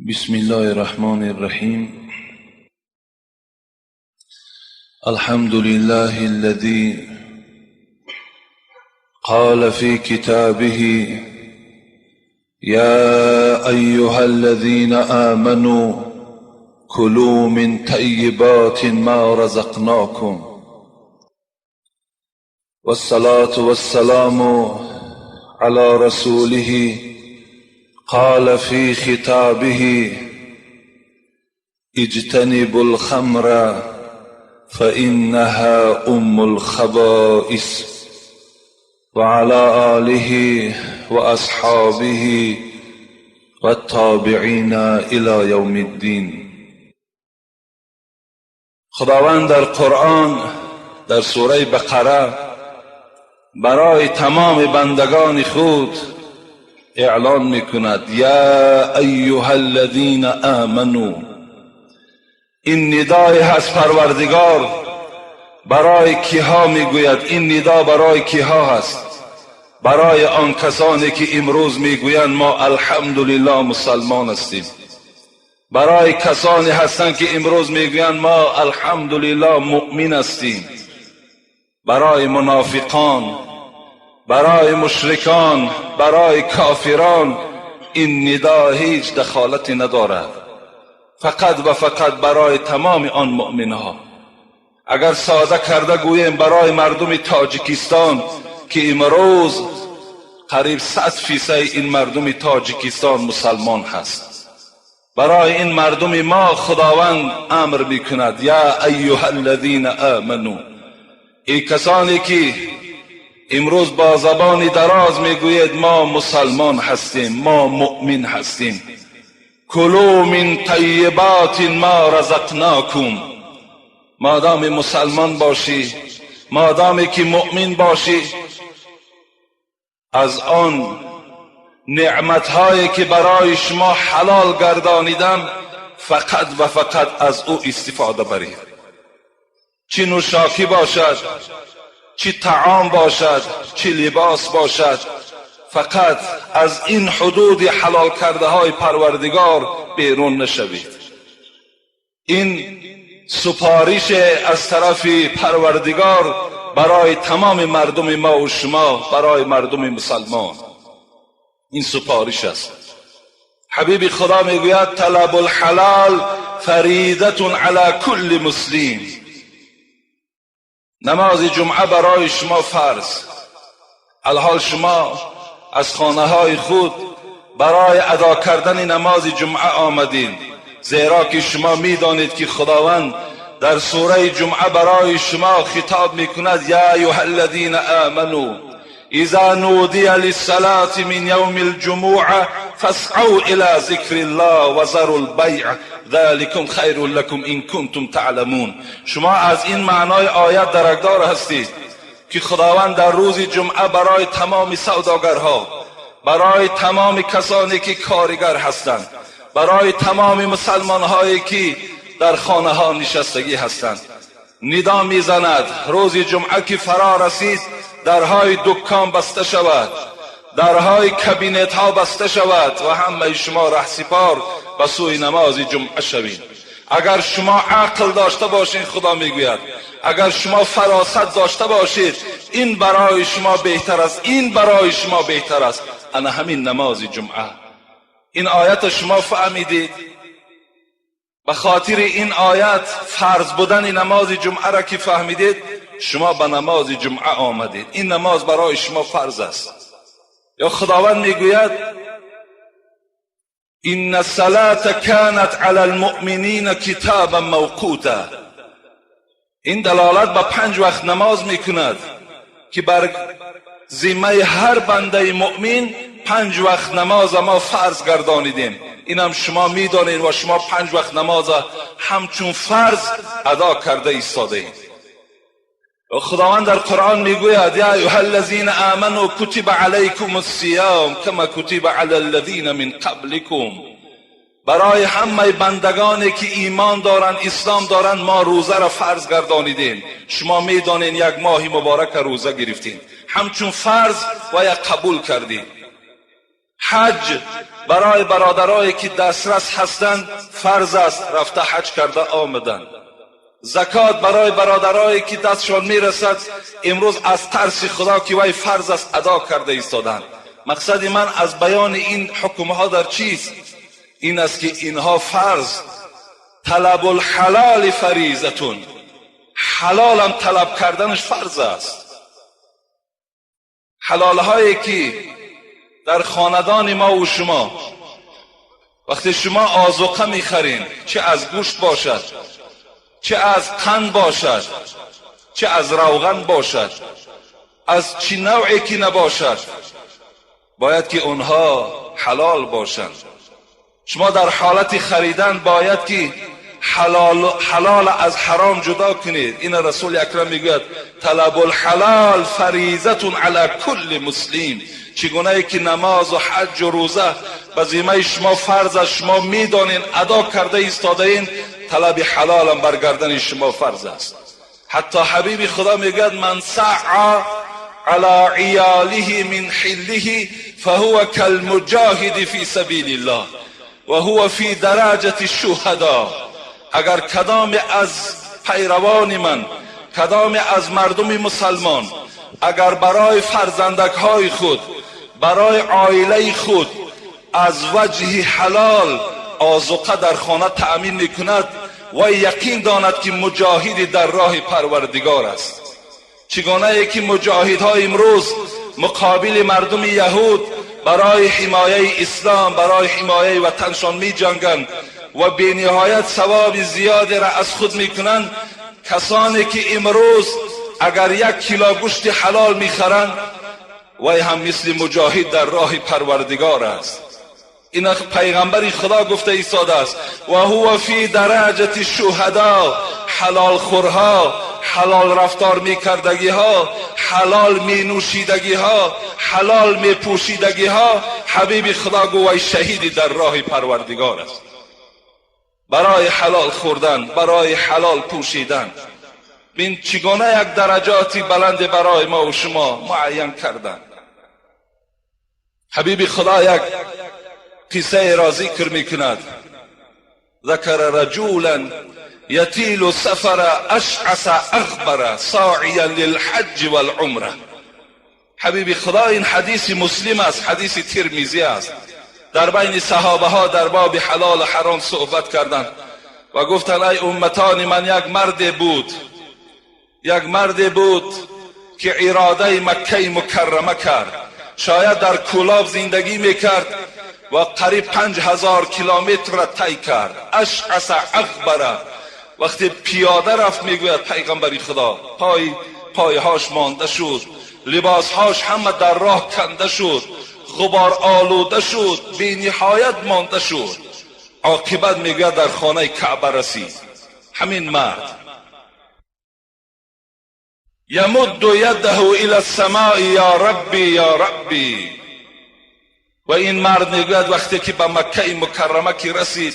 بسم الله الرحمن الرحيم. الحمد لله الذي قال في كتابه: يا أيها الذين آمنوا كلوا من طيبات ما رزقناكم. والصلاة والسلام على رسوله قال في خطابه: اجتنبوا الخمر فإنها أم الخبائث. وعلى آله وأصحابه والتابعين إلى يوم الدين. خداوند در قرآن در سوره بقره برای تمام بندگان خود اعلان میکند: یا ایها الذین آمنوا. این ندای هست پروردگار برای کیها میگوید؟ این ندا برای کیها هست؟ برای آن کسانی که امروز میگویند ما الحمدلله مسلمان هستیم. برای کسانی هستند که امروز میگویند ما الحمدلله مؤمن هستیم. برای منافقان، برای مشرکان، برای کافران این ندا هیچ دخالتی ندارد، فقط و فقط برای تمام آن مؤمنها. اگر ساده کرده گوییم برای مردم تاجیکستان که امروز قریب 100% این مردم تاجیکستان مسلمان هست، برای این مردم ما خداوند امر میکند: یا ایها الذین آمنوا. ای کسانی که امروز با زبان دراز میگوید ما مسلمان هستیم، ما مؤمن هستیم، کلوا من طیبات ما رزقناکم. مادام مسلمان باشی، مادامی که مؤمن باشی، از آن نعمتهایی که برای شما حلال گردانیدم فقط و فقط از او استفاده برید. چی نوشاکی باشد، چی طعام باشد، چی لباس باشد، فقط از این حدود حلال کرده های پروردگار بیرون نشوید. این سپارش از طرف پروردگار برای تمام مردم ما و شما، برای مردم مسلمان این سپارش است. حبیب خدا میگوید: طلب الحلال فریضة علی کل مسلم. نماز جمعه برای شما فرض. الحال شما از خانه های خود برای ادا کردن نماز جمعه آمدین، زیرا که شما میدانید که خداوند در سوره جمعه برای شما خطاب میکند: یا ایها الذین آمنوا اذا نودی للصلاة من یوم الجمعة فاسعوا الى ذکر الله وذروا البیع ذلکم خیر لکم ان کنتم تعلمون. شما از این معنای آیت درکدار هستید که خداوند در روز جمعه برای تمام سوداگرها، برای تمام کسانی که کارگر هستند، برای تمام مسلمان هایی که در خانه ها نشستگی هستند ندا میزند: روز جمعه که فرا رسید درهای دکان بسته شود، درهای کابینت ها بسته شود و همه شما رهسپار به سوی نماز جمعه شوید. اگر شما عقل داشته باشین، خدا میگوید اگر شما فراست داشته باشید، این برای شما بهتر است، این برای شما بهتر است. انا همین نماز جمعه. این آیت شما فهمیدید؟ به خاطر این آیت فرض بودن نماز جمعه را که فهمیدید، شما به نماز جمعه آمدید. این نماز برای شما فرض است. یا خداوند میگوید: ان الصلاة كانت علی المؤمنین کتابا موقوتا. این دلالت به 5 وقت نماز میکند که بر ذمه هر بنده مؤمن 5 وقت نماز ما فرض گردانیدیم. اینم شما میدانید و شما 5 وقت نماز همچون فرض ادا کرده ایستاده اید. خداوند در قرآن میگوید: یا ایها الذین آمنوا کتب علیکم الصیام کما کتب علی الذین من قبلکم. برای همه بندگانی که ایمان دارند، اسلام دارند، ما روزه را فرض گردانیدیم. شما میدانید یک ماه مبارک روزه گرفتیم، همچون فرض و یک قبول کردیم. Ҳаҷ барои бародарое ки дастрас ҳастанд фарз аст, рафта ҳаҷ карда омаданд. Закот барои бародарое ки дастшон мерасад, имрӯз аз тарси Худо ки вай фарз аст, адо карда истоданд. Мақсади ман аз баёни ин ҳукмҳо дар чист? Ин аст ки инҳо фарз. Талабул ҳалол фаризатун, ҳалолам талаб карданаш фарз аст. Ҳалолҳое ки дар хонадони мо ва шумо, вақте шумо озуқа мехарین, чӣ аз гӯшт бошад, чӣ аз қанд бошад, чӣ аз равған бошад, аз чӣ навъе ки набошад, бояд ки онҳо ҳалол бошанд. Шумо дар ҳолати харидан бояд ки ҳалол аз ҳаром ҷудо кунед. Ин Расули Акрам мегӯяд: талабул ҳалол фаризатун ала кулли муслим. Чигунае ки намоз ва ҳаҷ ва рӯза ба зиммаи шумо фарз аст, шумо медонед, адо карда истодаин, талаби ҳалолам бар гардани шумо фарз аст. Ҳатто ҳабиби Худо мегӯяд: ман саъа ала иёлиҳи мин ҳиллиҳи фаҳува калмуҷоҳиди фи сабилиллоҳ ва ҳува фи дараҷати шуҳадо. Агар кадоме аз пайравони ман, кадоме аз мардуми мусалмон, агар барои фарзандакҳои худ, барои оилаи худ аз ваҷҳи ҳалол озуқа дар хона таъмин мекунад, вай яқин донад ки муҷоҳиди дар роҳи Парвардигор аст. Чигунае ки муҷоҳидҳо имрӯз муқобили мардуми яҳуд барои ҳимояи ислом, барои ҳимояи ватаншон меҷанганд ва бениҳоят савоби зиёдеро аз худ мекунанд, касоне ки имрӯз агар як кило гӯшти ҳалол мехаранд, вай ҳам мисли муҷоҳид дар роҳи Парвардигор аст. Ин пайғамбари Худо гуфта истодааст: ва ҳува фи дараҷати шуҳадо. Ҳалолхӯрҳо, ҳалол рафтор мекардагиҳо, ҳалол менӯшидагиҳо, ҳалол мепӯшидагиҳо, ҳабиби Худо гӯ вай шаҳиди дар роҳи Парвардигор аст. Барои ҳалол хӯрдан, барои ҳалол пӯшидан, бин чигуна як дараҷоти баланде барои мо ва шумо муайян карданд. Ҳабиби Худо як қиссаеро зикр мекунад: ذکر رجولا یطیل السفر اشعث اغبر ساعیا للحج والعمره. حبیب خدا، این حدیث مسلم است، حدیث ترمیزی است. در بین صحابه ها در باب حلال و حرام صحبت کردند و گفتند: ای امتان من، یک مرد بود که اراده مکه مکرمه کرد. شاید در کولاب زندگی میکرد و قریب 5000 کیلومتر را طی کرد. اشعث اغبره، وقتی پیاده رفت، میگوید پیغمبری خدا، پایهاش مانده شد، لباسهاش همه در راه کنده شد، غبار آلوده شد، بینهایت مانده شد. عاقبت میگوید در خانه کعبه رسید. همین مرد یمد یده الى السماء یا ربی یا ربی. و این مرد میگوید وقتی که به مکه مکرمه که رسید،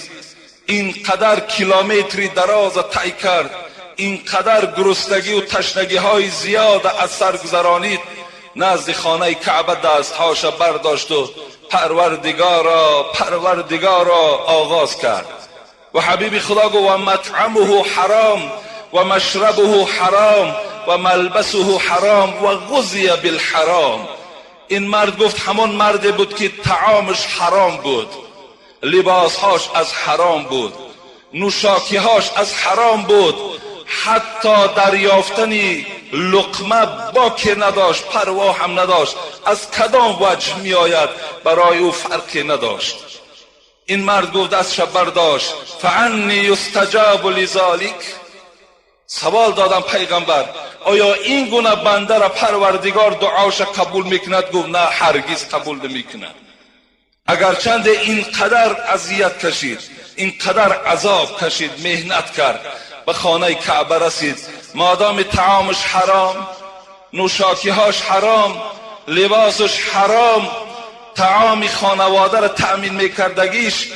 اینقدر کیلومتری دراز طی کرد، اینقدر گرسنگی و تشنگی های زیاد از سر گذرانید، نزد خانه کعبه دستهاش برداشت و پروردگارا، پروردگارا آغاز کرد. و حبیب خدا گفت: و مطعمه حرام و مشربه حرام و ملبسه حرام و غذی بالحرام. این مرد گفت همان مرد بود که طعامش حرام بود، لباسهاش از حرام بود، نوشاکیهاش از حرام بود، حتی دریافتن لقمه باک نداشت، پروا هم نداشت، از کدام وجه می آید برای او فرقی نداشت. این مرد گفت دستش برداشت: فانی یستجاب لذلک. سوال دادم پیغمبر، آیا این گونه بنده را پروردگار دعاش قبول میکند؟ گفت نه، هرگز قبول نمیکند. اگرچند اینقدر اذیت کشید، اینقدر عذاب کشید، مهنت کرد، به خانه کعبه رسید، مادام طعامش حرام، نوشاکیهاش حرام، لباسش حرام، طعام خانواده را تأمین میکردگیش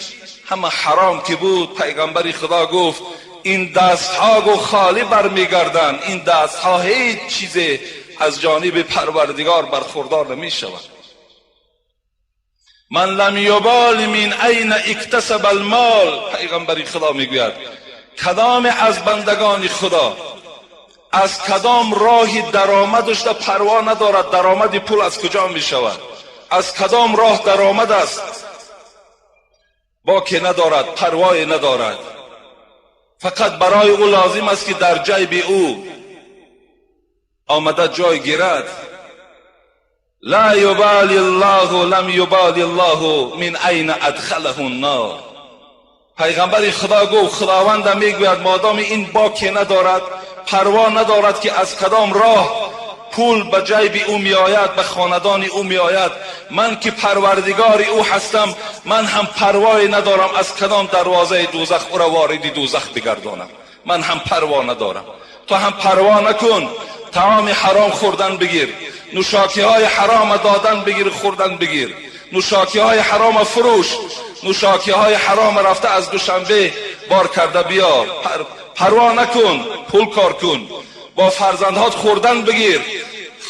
همه حرام که بود، پیغمبر خدا گفت این دستها گو خالی برمیگردند. این دستها هیچ چیز از جانب پروردگار برخوردار نمی شود. من لم یبال من این اکتسب المال. پیغمبر خدا میگوید کدام از بندگان خدا از کدام راهی درآمدش را پروا ندارد، درآمد پول از کجا میشود، از کدام راه درآمد است، باکی ندارد، پروای ندارد، فقط برای او لازم است که در جیب او آمده جای گیرد. لا یبالی الله لم یبالی الله من این ادخله النار. پیغمبر خدا گفت خداوند میگوید مادام این باکی ندارد، پروا ندارد که از کدام راه پول به جیب او میآید، به خاندان او میآید، من که پروردگار او هستم، من هم پروای ندارم از کدام دروازه دوزخ او را وارد دوزخ بگردانم، من هم پروا ندارم. تو هم پروا نکن، طعام حرام خوردن بگیر، نوشاکی های حرام دادن بگیر، خوردن بگیر، نوشاکی های حرام فروش، نوشاکی های حرام رفته از دوشنبه بار کرده بیار، پروا نکن، پول کار کن، با فرزندهات خوردن بگیر.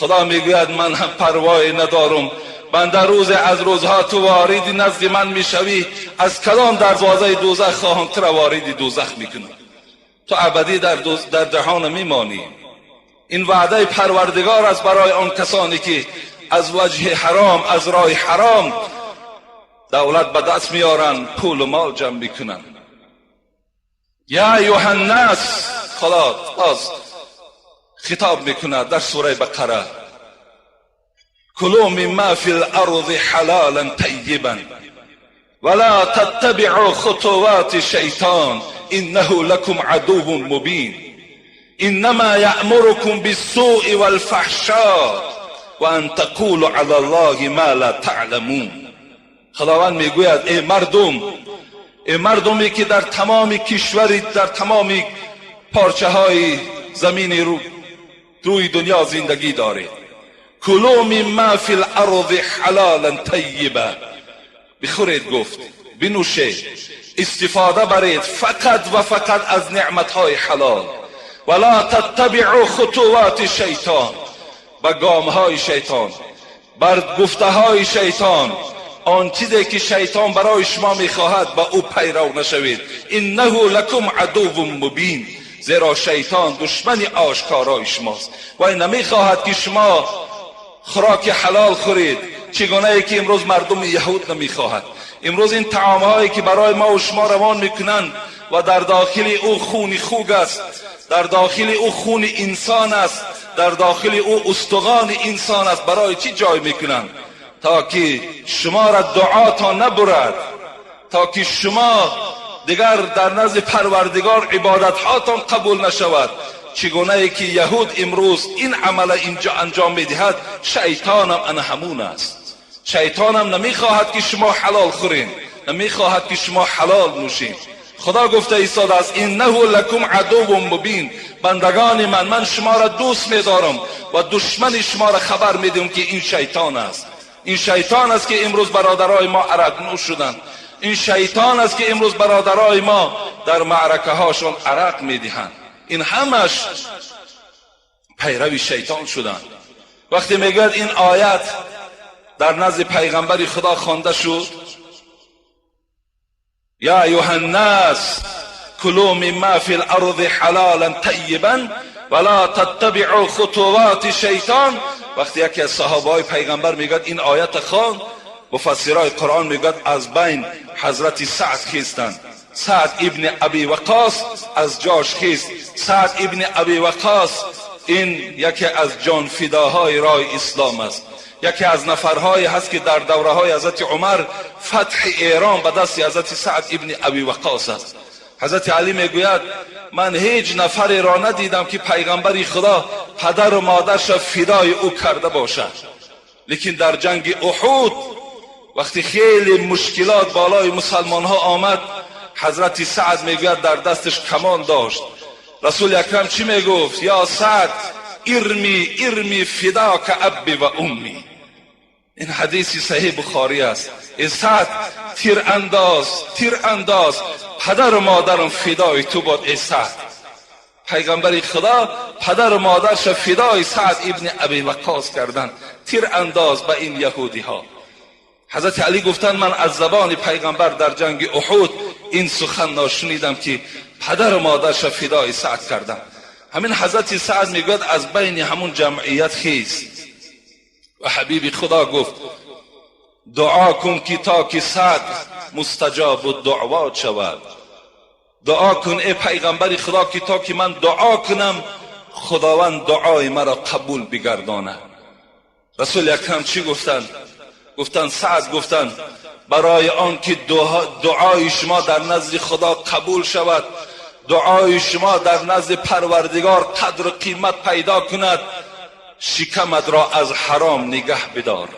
خدا میگوید من هم پروای ندارم، بنده روز از روزها تو وارد نزد من میشوی، از کدام دروازه دوزخ خواهم تو را وارد دوزخ میکنم، تو ابدی در دهان میمانی. این وعده پروردگار است برای آن کسانی که از وجه حرام، از راه حرام دولت به دست میارن، پول و مال جمع میکنن. یا ایها الناس، خدا باز خطاب میکند در سوره بقره، کلوا مما فی الارض حلالا طیبا ولا تتبعوا خطوات الشیطان انه لکم عدو مبین انما یأمرکم بالسوء والفحشاء وان تقولوا علی الله ما لا تعلمون. خداوند میگوید ای مردم، ای مردمی که در تمام کشوری، در تمام پارچه های زمین روی دنیا زندگی دارید، کلوا مما فی الارض حلالا طیبا، بخورید، گفت بنوشید، استفاده برید فقط و فقط از نعمتهای حلال. ولا تتبعوا خطوات الشیطان، به گامهای شیطان، بر گفته های شیطان، آن چیزی که شیطان برای شما میخواهد به او پیرو نشوید. انه لکم عدو مبین، زیرا شیطان دشمن آشکارای شماست و نمیخواهد که شما خوراک حلال خورید، چگونه ای که امروز مردم یهود نمیخواهد. امروز این طعامهایی که برای ما و شما روان میکنند و در داخل او خون خوگ است، در داخل او خون انسان است، در داخل او استخوان انسان است، برای چی جای میکنند؟ تا که شما را دعا تا نبرد، تا که شما دیگر در نزد پروردگار عبادت هاتان قبول نشود. چگونه ای که یهود امروز این عمل اینجا انجام میدهد، شیطانم انا همون است. شیطانم نمیخواهد که شما حلال خورین، نمیخواهد که شما حلال نوشین. خدا گفته ایستاده است انه لکم عدو مبین، بندگان من، من شما را دوست میدارم و دشمن شما را خبر میدم که این شیطان است. این شیطان است که امروز برادرای ما عرق نوش شدند. این شیطان است که امروز برادرای ما در معرکه هاشون عرق میدهند. این همش پیروی شیطان شدند. وقتی میگوید این آیت در نزد پیغمبر خدا خوانده شد، یا ایها الناس کلوا مما فی الارض حلالا طیبا ولا تتبعوا خطوات الشیطان، وقتی یکی از صحابه های پیغمبر میگوید این آیت خواند، مفسرای قرآن میگوید از بین حضرت سعد خیستند. سعد ابن ابی وقاص از جاش خیست. سعد ابن ابی وقاص این یکی از جان فداهای راه اسلام است، یکی از نفرهایی هست که در دوره های حضرت عمر فتح ایران به دست حضرت سعد ابن ابی وقاص است. حضرت علی میگوید من هیچ نفری را ندیدم که پیغمبر خدا پدر و مادرش فدای او کرده باشد، لیکن در جنگ احد وقتی خیلی مشکلات بالای مسلمان ها آمد، حضرت سعد میگوید در دستش کمان داشت. رسول اکرم چی میگفت؟ یا سعد ارمی ارمی فداک ابی و امی. این حدیث صحیح بخاری است. ای سعد تیر انداز، تیر انداز، پدر و مادرم فدای تو باد. ای سعد، پیغمبر خدا پدر و مادرش فدای سعد ابن ابی وقاص کردند. تیر انداز به این یهودی ها. حضرت علی گفتند من از زبان پیغمبر در جنگ احد این سخن ناشنیدم که پدر و مادرش فدای سعد کردم. همین حضرت سعد میگوید از بین همون جمعیت خیست و حبیب خدا گفت دعا کن که تا که سعد مستجاب الدعوات شود. دعا کن ای پیغمبر خدا که تا که من دعا کنم خداوند دعای مرا قبول بگرداند. رسول اکرم چی گفتند؟ گفتند سعد، گفتند برای آن که دعای شما در نزد خدا قبول شود، دعای شما در نزد پروردگار قدر و قیمت پیدا کند، شکمت را از حرام نگه بدار.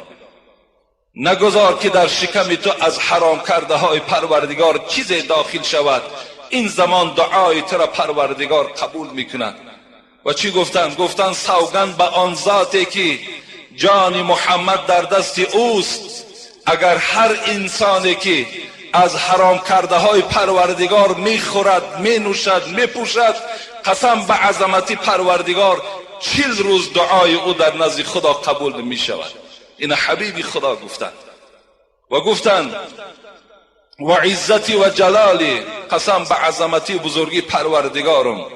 نگذار که در شکم تو از حرام کرده های پروردگار چیز داخل شود. این زمان دعای تو را پروردگار قبول میکند. و چی گفتند؟ گفتند سوگند به آن ذاتی که جان محمد در دست اوست، اگر هر انسانی که از حرام کرده های پروردگار میخورد، مینوشد، میپوشد، قسم به عظمت پروردگار 40 روز دعای او در نزد خدا قبول نمی شود. این حبیب خدا گفتند. و گفتند و عزتی و جلالی، قسم به عظمتی بزرگی پروردگارم،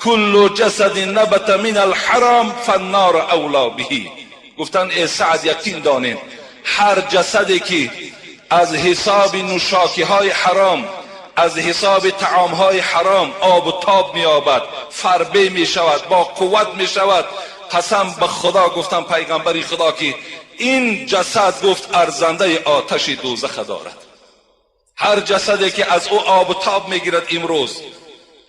کل جسد نبت من الحرام فالنار اولا به. گفتند ای سعد یقین دانیم هر جسدی که از حساب نوشاکی های حرام، از حساب طعام های حرام آب و تاب می‌یابد، فربه می‌شود، با قوت می‌شود، قسم به خدا گفتم پیغمبر خدا که این جسد گفت ارزنده آتش دوزخ دارد. هر جسدی که از او آب و تاب میگیرد امروز،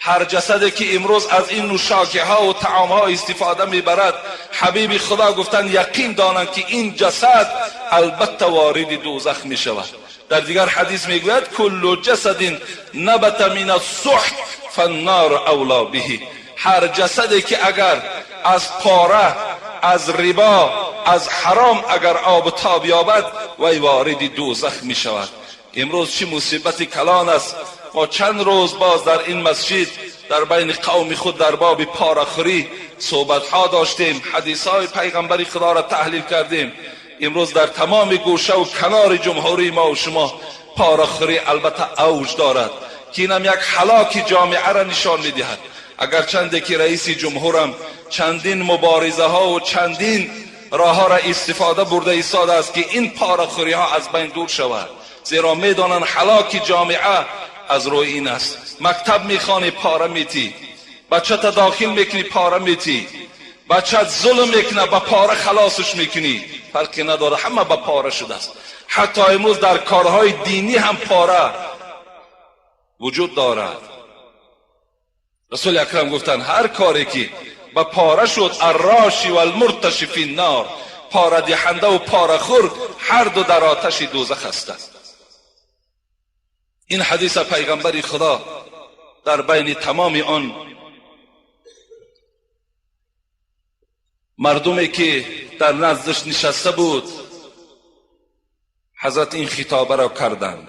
هر جسدی که امروز از این نوشاکی ها و طعام ها استفاده میبرد، حبیب خدا گفتن یقین دانند که این جسد البته وارد دوزخ میشود. در دیگر حدیث میگوید کل جسد نبت من السحت فالنار اولا به. هر جسدی که اگر از پاره، از ربا، از حرام اگر آب و تاب یابد، وی وارد دوزخ میشود. امروز چه مصیبت کلان است. ما چند روز باز در این مسجد در بین قوم خود در باب پاره‌خوری صحبت ها داشتیم، حدیث های پیغمبر خدا را تحلیل کردیم. امروز در تمام گوشه و کنار جمهوری ما و شما پاره‌خوری البته اوج دارد که اینم یک هلاک جامعه را نشان میدهد. اگر چند که رئیس جمهورم چندین مبارزه ها و چندین راه ها را استفاده برده ایستاده است که این پاره‌خوری ها از بین دور شود، زیرا میدانند هلاک جامعه از روی این است. مکتب میخوانی پاره میتی، بچه تا داخل میکنی پاره میتی، بچه ظلم میکنه با پاره خلاصش میکنی، فرقی نداره، همه با پاره شده است. حتی امروز در کارهای دینی هم پاره وجود دارد. رسول اکرم گفتن هر کاری که با پاره شد، الراشی و المرتشی فی النار، پاره دهنده و پاره خور هر دو در آتش دوزخ هستند. این حدیث پیغمبر خدا در بین تمام آن مردمی که در نزدش نشسته بود، حضرت این خطابه را کردند.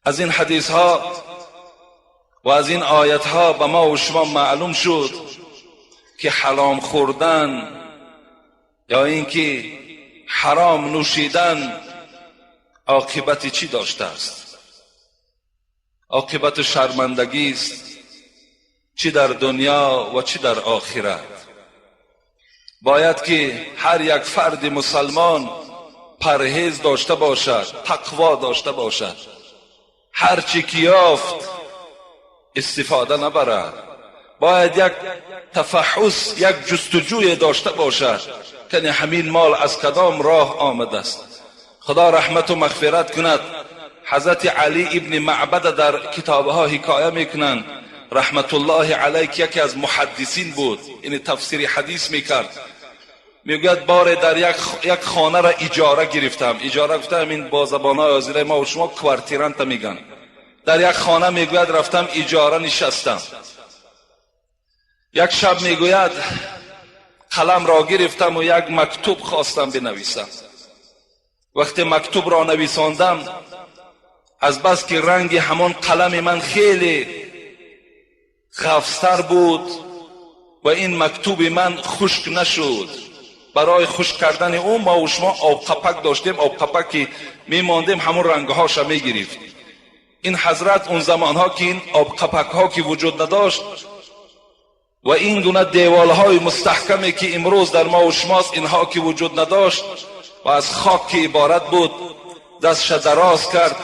از این حدیث ها و از این آیت ها به ما و شما معلوم شد که حرام خوردن یا اینکه حرام نوشیدن عاقبت چی داشته است؟ عاقبت شرمندگی است، چی در دنیا و چی در آخرت. باید که هر یک فرد مسلمان پرهیز داشته باشد، تقوا داشته باشد، هر چی که یافت استفاده نبرد. باید یک تفحص، یک جستجوی داشته باشد که همین مال از کدام راه آمده است. خدا رحمت و مغفرت کند حضرت علی ابن معبد در کتابها حکایه میکنند رحمت الله علیه، یکی از محدثین بود، یعنی تفسیر حدیث میکرد. میگوید بار در یک خانه را اجاره گرفتم. اجاره گفتم این با زبانهای حاضره ما و شما کوارتیرانت میگن. در یک خانه میگوید رفتم اجاره نشستم. یک شب میگوید قلم را گرفتم و یک مکتوب خواستم بنویسم. وقتی مکتوب را نویساندم، از بس که رنگ همان قلم من خیلی غفصتر بود و این مکتوب من خشک نشد، Барои хушк кардани ӯ мо ва шумо обқапак доштем, обқапак ки мемондем ҳамон рангҳоша мегирифт. Ин ҳазрат он замонҳо ки ин обқапакҳо ки вуҷуд надошт ва ин гуна деволҳои мустаҳкаме ки имрӯз дар мо ва шумост, инҳо ки вуҷуд надошт ва аз хок ки иборат буд, дастша дароз кард,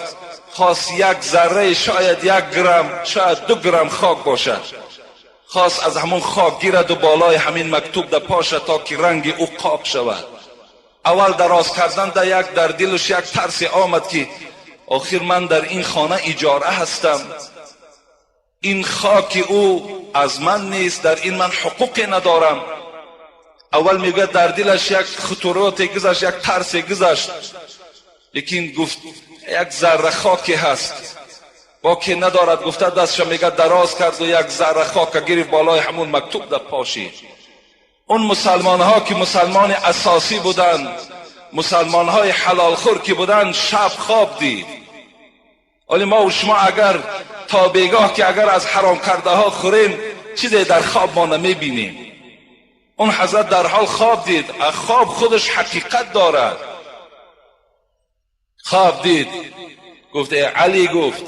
хост як зарра, шояд 1 грамм, шояд 2 грамм хок бошад, хост аз ҳамон хок гирад ва болои ҳамин мактуб да пошад то ки ранги ӯ қоқ шавад. Аввал дароз кардан да як дар дилаш як тарсе омад ки охир ман дар ин хона иҷора ҳастам, ин хоки ӯ аз ман нест, дар ин ман ҳуқуқе надорам. Аввал мегӯяд дар дилаш як хутуроте гузашт, як тарсе гузашт, лекин гуфт як зарра хоке ҳаст, боке надорад. Гуфта дастша мегӯяд дароз кард ва як зарра хока гирифт болои ҳамун мактуб да пошид. Он мусалмонҳо ки мусалмони асосӣ буданд, мусалмонҳои ҳалолхӯр ки буданд, шаб хоб дид. ولی ما و شما اگر تا بیگاه که اگر از حرام کرده ها خوریم چیزی در خواب ما نمیبینیم. اون حضرت در حال خواب دید، خواب خودش حقیقت دارد. خواب دید، گفت ای علی، گفت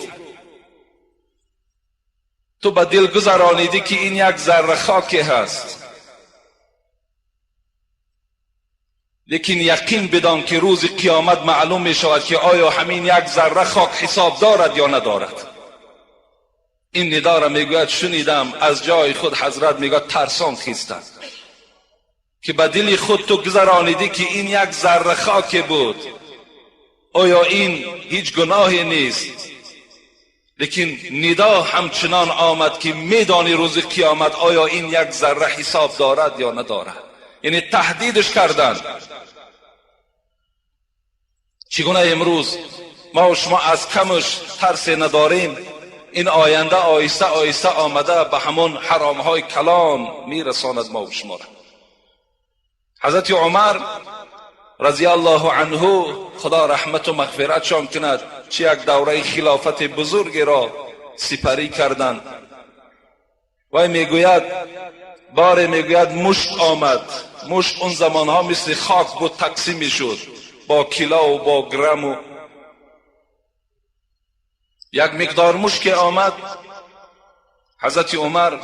تو به دل گذرانیدی که این یک ذره خاکی هست، لیکن یقین بدان که روز قیامت معلوم می شود که آیا همین یک ذره خاک حساب دارد یا ندارد. این ندا را میگوید شنیدم از جای خود حضرت میگوید ترسان خیستم که به دل خود تو گذرانیدی که این یک ذره خاک بود، آیا این هیچ گناهی نیست؟ لیکن ندا همچنان آمد که میدانی روز قیامت آیا این یک ذره حساب دارد یا ندارد. یعنی تهدیدش کردن. چگونه امروز ما و شما از کمش ترس نداریم، این آینده آیسته آیسته آمده به همون حرامهای کلان میرساند ما و شما را. حضرت عمر رضی الله عنه خدا رحمت و مغفرتشان کند، چه یک دوره خلافت بزرگی را سپری کردند. وی میگوید باره میگوید مشت آمد. مشت اون زمانها مثل خاک بود، تقسیم میشد با کیلا و با گرم و یک مقدار مشت که آمد، حضرت عمر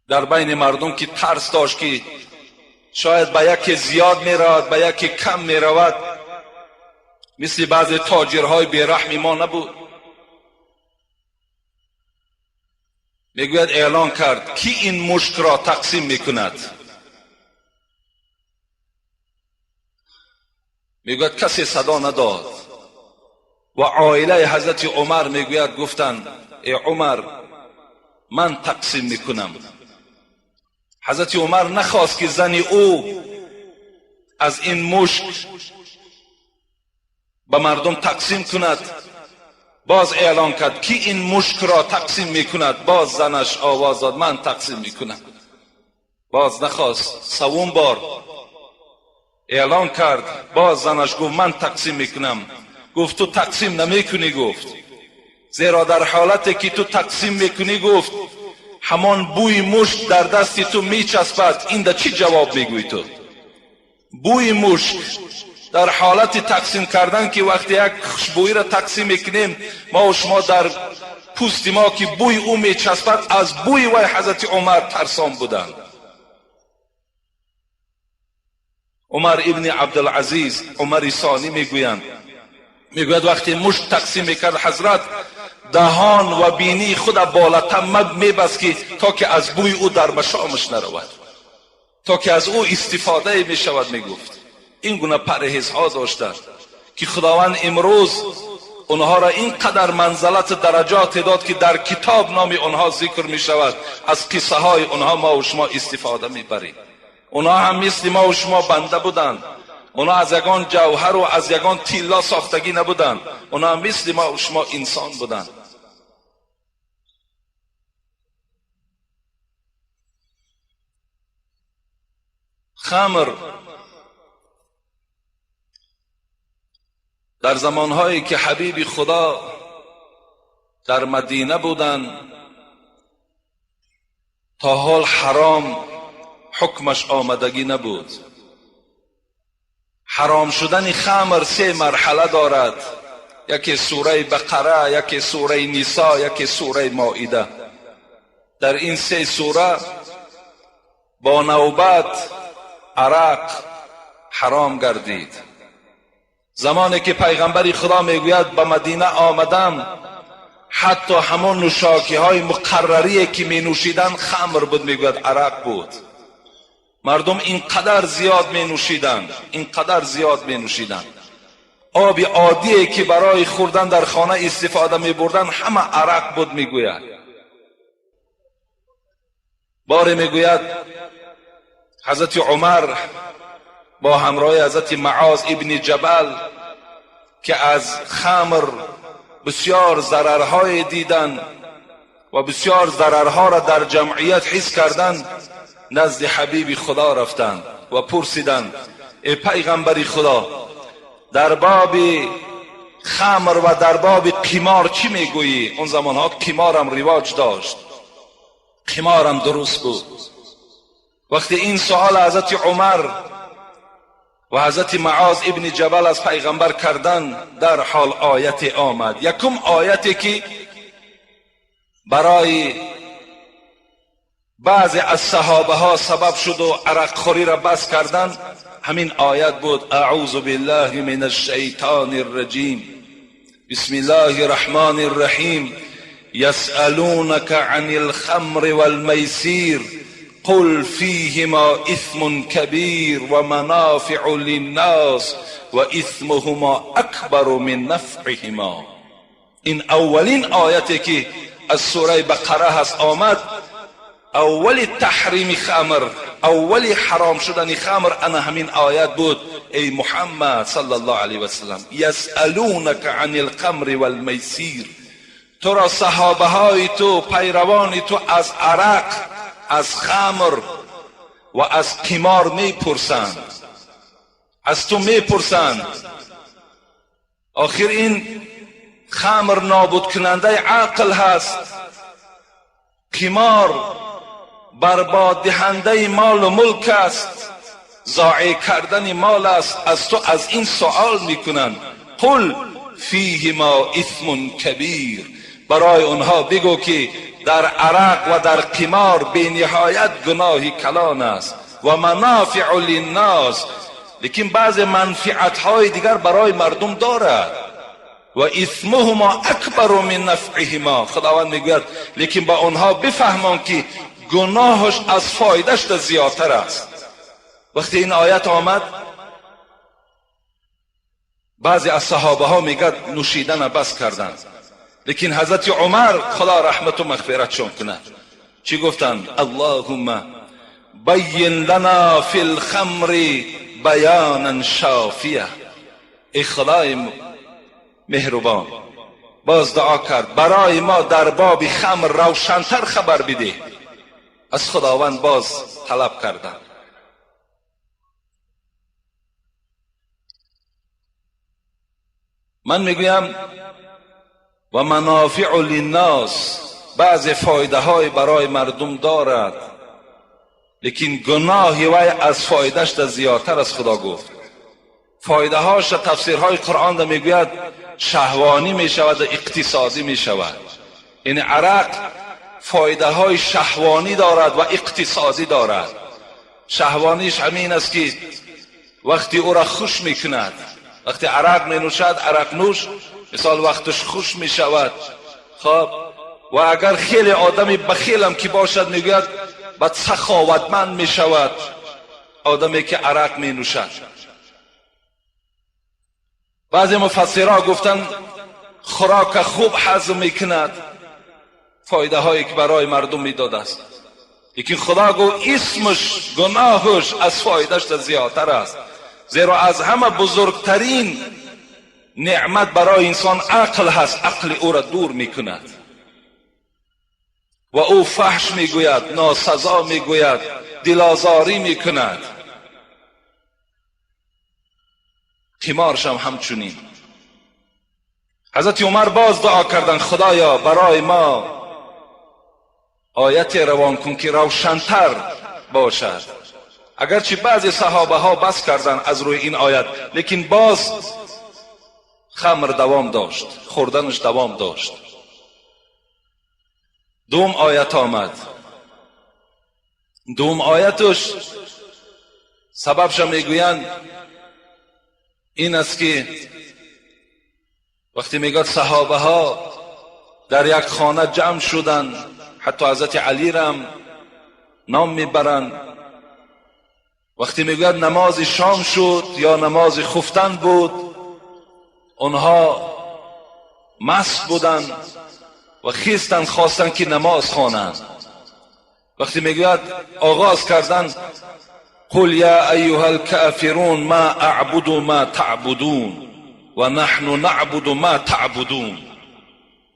در بین مردم که ترس داشت که شاید به یکی زیاد میرود به یکی کم میرود، مثل بعض تاجرهای بیرحمی ما نبود، میگوید اعلان کرد کی این مشک را تقسیم میکند. میگوید کسی صدا نداد و عائله حضرت عمر میگوید گفتند ای عمر من تقسیم میکنم. حضرت عمر نخواست که زن او از این مشک به مردم تقسیم کند. باز اعلان کرد کی این مشک را تقسیم میکند. باز زنش آواز داد من تقسیم میکنم. باز نخواست. سوم بار اعلان کرد، باز زنش گفت من تقسیم میکنم. گفت تو تقسیم نمیکنی. گفت زیرا در حالتی که تو تقسیم میکنی، گفت همان بوی مشک در دست تو میچسبد. این در چی جواب میگویی تو؟ بوی مشک در حالت تقسیم کردن که وقتی یک خوشبویی را تقسیم میکنیم ما و شما در پوست ما که بوی او میچسبد، از بوی وی حضرت عمر ترسان بودند. عمر ابن عبدالعزیز، عمر ثانی میگویند، میگوید وقتی مشت تقسیم میکرد حضرت دهان و بینی خود بالاتر میبست که تا که از بوی او در مشامش نرود، تا که از او استفاده میشود. میگفت این گونه پرهیزها داشتند که خداوند امروز اونها را اینقدر منزلت درجات داد که در کتاب نام اونها ذکر می شود. از قصه های اونها ما و شما استفاده می بریم. اونها هم مثل ما و شما بنده بودند. اونها از یگان جوهر و از یگان تیلا ساختگی نبودند. اونها مثل ما و شما انسان بودند. خمر در زمانهایی که حبیب خدا در مدینه بودند تا حال حرام حکمش آمدگی نبود. حرام شدن خمر سه مرحله دارد، یکی سوره بقره، یکی سوره نساء، یکی سوره مائده. در این سه سوره با نوبت عرق حرام گردید. زمانی که پیغمبر خدا میگوید به مدینه آمدم، حتی همون نوشاکی های مقرری که می نوشیدن خمر بود، میگوید عرق بود. مردم اینقدر زیاد می نوشیدند، اینقدر زیاد می نوشیدند. آب عادی که برای خوردن در خانه استفاده می بردن همه عرق بود، میگوید. باری میگوید حضرت عمر با همراه حضرت معاذ ابن جبل که از خمر بسیار ضررهای دیدن و بسیار ضررها را در جمعیت حس کردند، نزد حبیب خدا رفتند و پرسیدند ای پیغمبر خدا، در باب خمر و در باب قمار چی میگویی؟ اون زمانها قمارم رواج داشت، قمارم درست بود. وقتی این سوال حضرت عمر و حضرت معاذ ابن جبل از پیغمبر کردن، در حال آیت آمد. یکم آیتی که برای بعضی از صحابه ها سبب شد و عرق خوری را بس کردن، همین آیت بود: اعوذ بالله من الشیطان الرجیم، بسم الله الرحمن الرحیم، یسألونک عن الخمر والمیسیر قل فيهما إثم كبير ومنافع للناس وإثمهما أكبر من نفعهما. این اولین آیتی که از سوره بقره هست آمد، اول تحریم خمر، اول حرام شدن خمر، انا همین آیت بود. ای محمد صلی الله علیه و سلم، یسألونک عن الخمر والمیسیر، تو را صحابه های تو، پیروان تو از عرق، از خمر و از قمار میپرسند، از تو میپرسند. آخر این خمر نابود کننده عقل هست، قمار برباد دهنده مال و ملک است، ضایع کردن مال است. از تو از این سوال میکنند. قل فیهما اثم کبیر، برای آنها بگو که در عرق و در قمار بی نهایت گناه کلان است و منافع للناس، لیکن بعض منفعت های دیگر برای مردم دارد. و اثمهما اکبر من نفعهما، خداوند میگوید لیکن با آنها بفهمان که گناهش از فایدهش زیادتر است. وقتی این آیت آمد، بعضی از صحابه ها میگد نوشیدن بس کردند، لیکن حضرت عمر خدا رحمت و مغفرتشون کند چی گفتند؟ اللهم بین لنا فی الخمر بیانا شافیه. ای خدای مهربان، باز دعا کرد برای ما در باب خمر روشنتر خبر بده. از خداوند باز طلب کردند. من میگویم و منافع للناس، بعض فایده های برای مردم دارد، لیکن گناه وی از فایدهش زیادتر از خدا گفت. فایده هاش تفسیرهای قرآن را میگوید شهوانی میشود و اقتصادی میشود. این عرق فایده های شهوانی دارد و اقتصادی دارد. شهوانیش همین است که وقتی او را خوش میکند، وقتی عرق می نوشد، عرق نوش مثال وقتش خوش می شود. خب و اگر خیلی آدمی بخیلم که باشد، میگوید بد سخاوتمند می شود آدمی که عرق می نوشد. بعضی مفسرها گفتن خوراک خوب هضم می کند، فایده هایی که برای مردم میداد است. لیکن خدا گفت اسمش، گناهش از فایدهش زیادتر است، زیرا از همه بزرگترین نعمت برای انسان عقل هست. عقل او را دور میکند و او فحش میگوید، ناسزا میگوید، دلازاری میکند. قمارش هم همچنین. حضرت عمر باز دعا کردن خدایا برای ما آیت روان کن که روشنتر باشد. Агарчи баъзе саҳобаҳо бас карданд аз рӯи ин оят, лекин боз хамр давом дошт, хӯрданаш давом дошт. Дуюм оят омад. Дуюм ояташ сабабша мегӯянд ин аст, ки вақте мегӯяд саҳобаҳо дар як хона ҷамъ шуданд, ҳатто ҳазрати Алирам ном мебаранд, вақте мегӯяд намози шом шуд ё намози хуфтан буд, онҳо маст буданд ва хистанд, хостанд ки намоз хонанд. Вақте мегӯяд оғоз карданд: قل یا ایها الکافرون ما اعبد ما تعبدون و نحن نعبد ما تعبدون.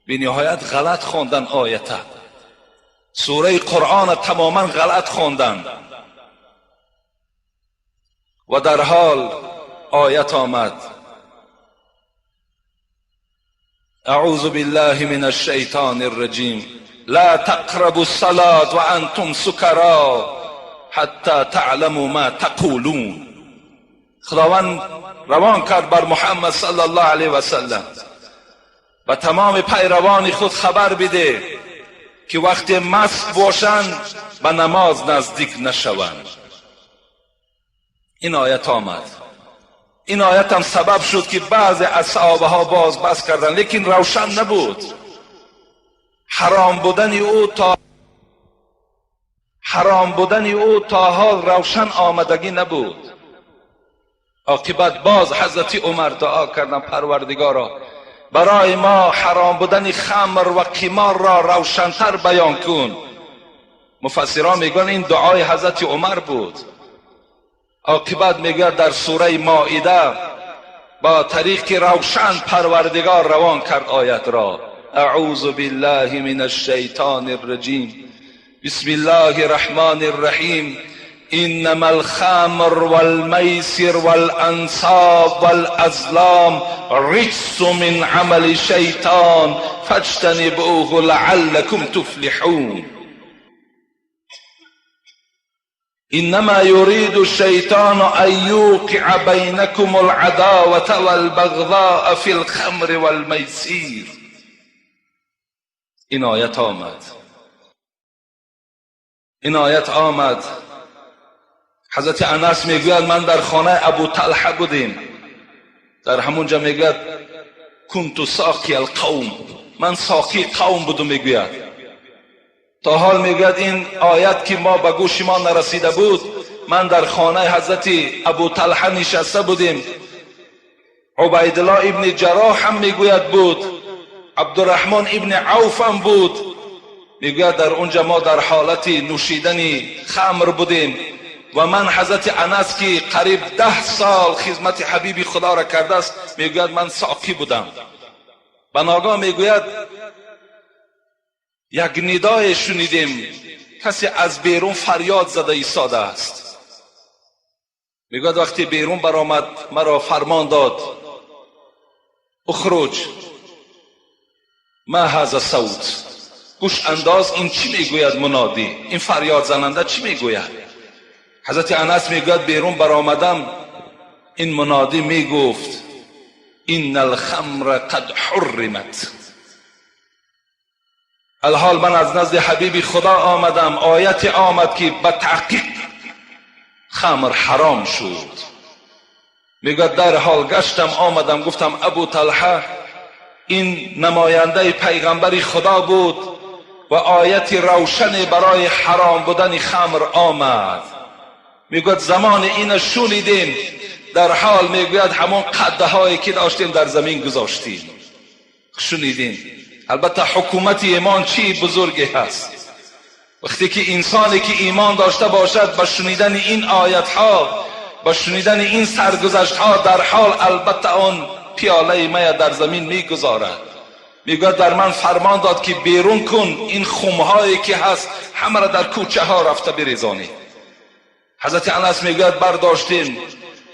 بنهایت غلط خواندن آیته، سوره قرآن تماما غلط خواندن و در حال آیت آمد: اعوذ بالله من الشیطان الرجیم لا تقربوا الصلاة وانتم سکرا حتی تعلموا ما تقولون. خداوند روان کرد بر محمد صلی الله علیه و سلم و تمام پیروان خود خبر بده که وقتی مست باشند به نماز نزدیک نشوند. این آیت آمد. این آیت هم سبب شد که بعضی از صحابه ها باز بس کردند، لیکن روشن نبود حرام بودن او تا حرام بودن او تا حال روشن آمدگی نبود. عاقبت باز حضرت عمر دعا کردن: پروردگارا، برای ما حرام بودن خمر و قمار را روشنتر بیان کن. مفسران میگن این دعای حضرت عمر بود. عاقبت میگوید در سوره مائده با طریق روشن پروردگار روان کرد آیت را: اعوذ بالله من الشیطان الرجیم بسم الله الرحمن الرحیم انما الخمر والمیسر والانصاب والازلام رجس من عمل الشیطان فاجتنبوه لعلكم تفلحون. انما يريد الشیطان ان يوقع بینکم العداوة والبغضاء فی الخمر والمیسیر. این آیت آمد. این آیت آمد. حضرت انس میگوید من در خانه ابو طلحه بودیم، در همونجا میگوید کنت ساقی القوم، من ساقی قوم بودم. میگوید تا حال میگوید این آیت که ما به گوش ما نرسیده بود، من در خانه حضرت ابو طلحه نشسته بودیم، عبیدالله ابن جراح هم میگوید بود، عبدالرحمن ابن عوف هم بود. میگوید در اونجا ما در حالت نوشیدن خمر بودیم و من حضرت انس که قریب 10 سال خدمت حبیب خدا را کرده است، میگوید من ساقی بودم. بناگاه میگوید یک ندای شنیدیم، کسی از بیرون فریاد زده ایستاده است. میگوید وقتی بیرون برآمد مرا فرمان داد: اخرج ما هذا صوت، گوش انداز این چی میگوید منادی، این فریاد زننده چی میگوید. حضرت انس میگوید بیرون برآمدم، این منادی میگفت ان الخمر قد حرمت. الحال من از نزد حبیب خدا آمدم، آیت آمد که به تحقیق خمر حرام شد. میگوید در حال گشتم آمدم گفتم ابو طلحه این نماینده پیغمبر خدا بود و آیت روشن برای حرام بودن خمر آمد. میگوید زمان این شنیدیم، در حال میگوید همون قده هایی که داشتیم در زمین گذاشتیم. شنیدیم. البته حکومت ایمان چی بزرگی هست. وقتی که انسانی که ایمان داشته باشد با شنیدن این آیت ها، با شنیدن این سرگذشت ها، در حال البته آن پیاله می در زمین میگذارد. میگوید در من فرمان داد که بیرون کن این خمهایی که هست همه را در کوچه ها رفته بریزانی. حضرت انس میگوید برداشتیم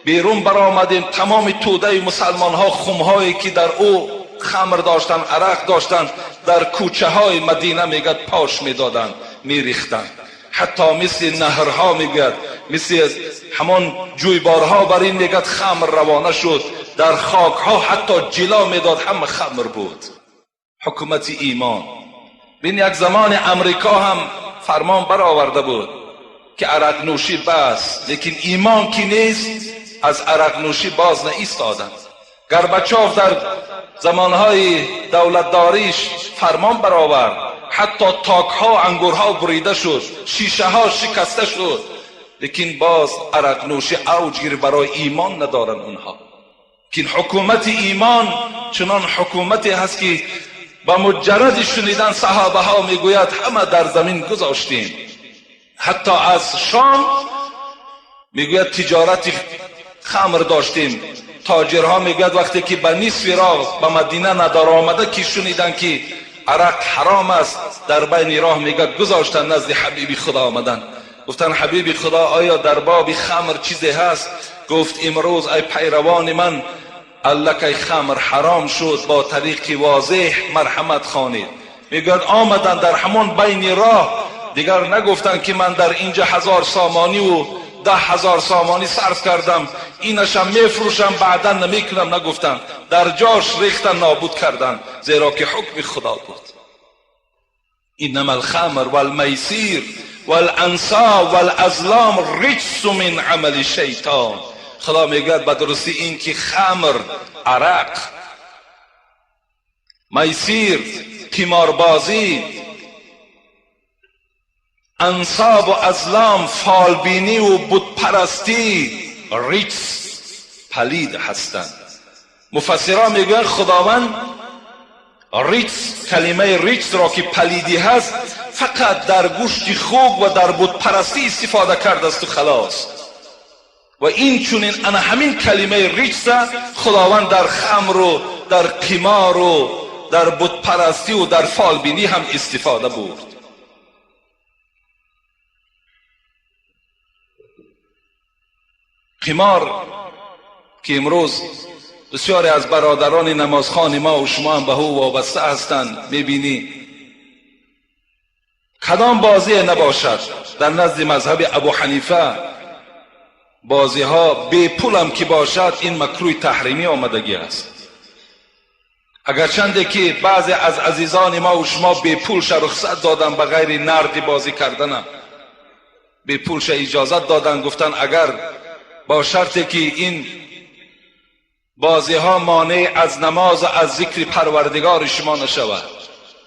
بیرون برآمدیم، تمام توده مسلمان ها خمهایی که در او خمر داشتن، عرق داشتن، در کوچه های مدینه میگوید پاش میدادن، میریختن، حتی مثل نهرها میگوید مثل همان جویبارها بر این میگد خمر روانه شد، در خاکها حتی جلا میداد، همه خمر بود. حکومت ایمان. بین یک زمان امریکا هم فرمان برآورده بود که عرق نوشی بس، لیکن ایمان که نیست از عرق نوشی باز نایستادند. گربچاف در زمانهای دولتداریش فرمان برآورد، حتی تاکها انگورها بریده شد، شیشه ها شکسته شد، لیکن باز عرق نوشی اوج گرفت. برای ایمان ندارن اونها. که حکومت ایمان چنان حکومتی هست که با مجرد شنیدن صحابه ها میگوید همه در زمین گذاشتیم. حتی از شام میگوید تجارت خمر داشتیم، تاجرها میگوید وقتی که به نصف راه به مدینه ندار آمده که شنیدن که عرق حرام است، در بین راه میگوید گذاشتن، نزد حبیب خدا آمدن، گفتن حبیب خدا آیا در باب خمر چیزی هست؟ گفت امروز ای پیروان من الکی خمر حرام شد، با طریق واضح مرحمت خوانید. میگوید آمدن در همان بین راه، دیگر نگفتن که من در اینجا 1000 سامانی و 10,000 سامانی صرف کردم، اینشم میفروشم بعدا نمیکنم، نگفتن، در جاش ریختن نابود کردن، زیرا که حکم خدا بود. انما الخمر والمیسیر والانصاب والازلام رجس من عمل شیطان. خدا میگوید به درستی این که خمر، عرق، میسیر، قماربازی، انصاب و ازلام، فالبینی و بتپرستی رجس، پلید هستند. مفسران میگویند خداوند رجس، کلمه رجس را که پلیدی هست فقط در گوشت خوک و در بتپرستی استفاده کرده است و خلاص. و این چونین انا همین کلمه رجس خداوند در خمر و در قمار و در بتپرستی و در فالبینی هم استفاده برد. قمار که امروز بسیاری از برادران نمازخوان ما و شما هم به او وابسته هستند، میبینی کدام بازی نباشد در نزد مذهب ابو حنیفه بازی ها بی پول هم که باشد این مکروه تحریمی آمدگی است. اگرچنده که بعضی از عزیزان ما و شما بی پول رخصت دادن به غیر نردی بازی کردن، بی پولش اجازت دادن، گفتن اگر با شرطی که این بازی ها مانع از نماز و از ذکر پروردگار شما نشود.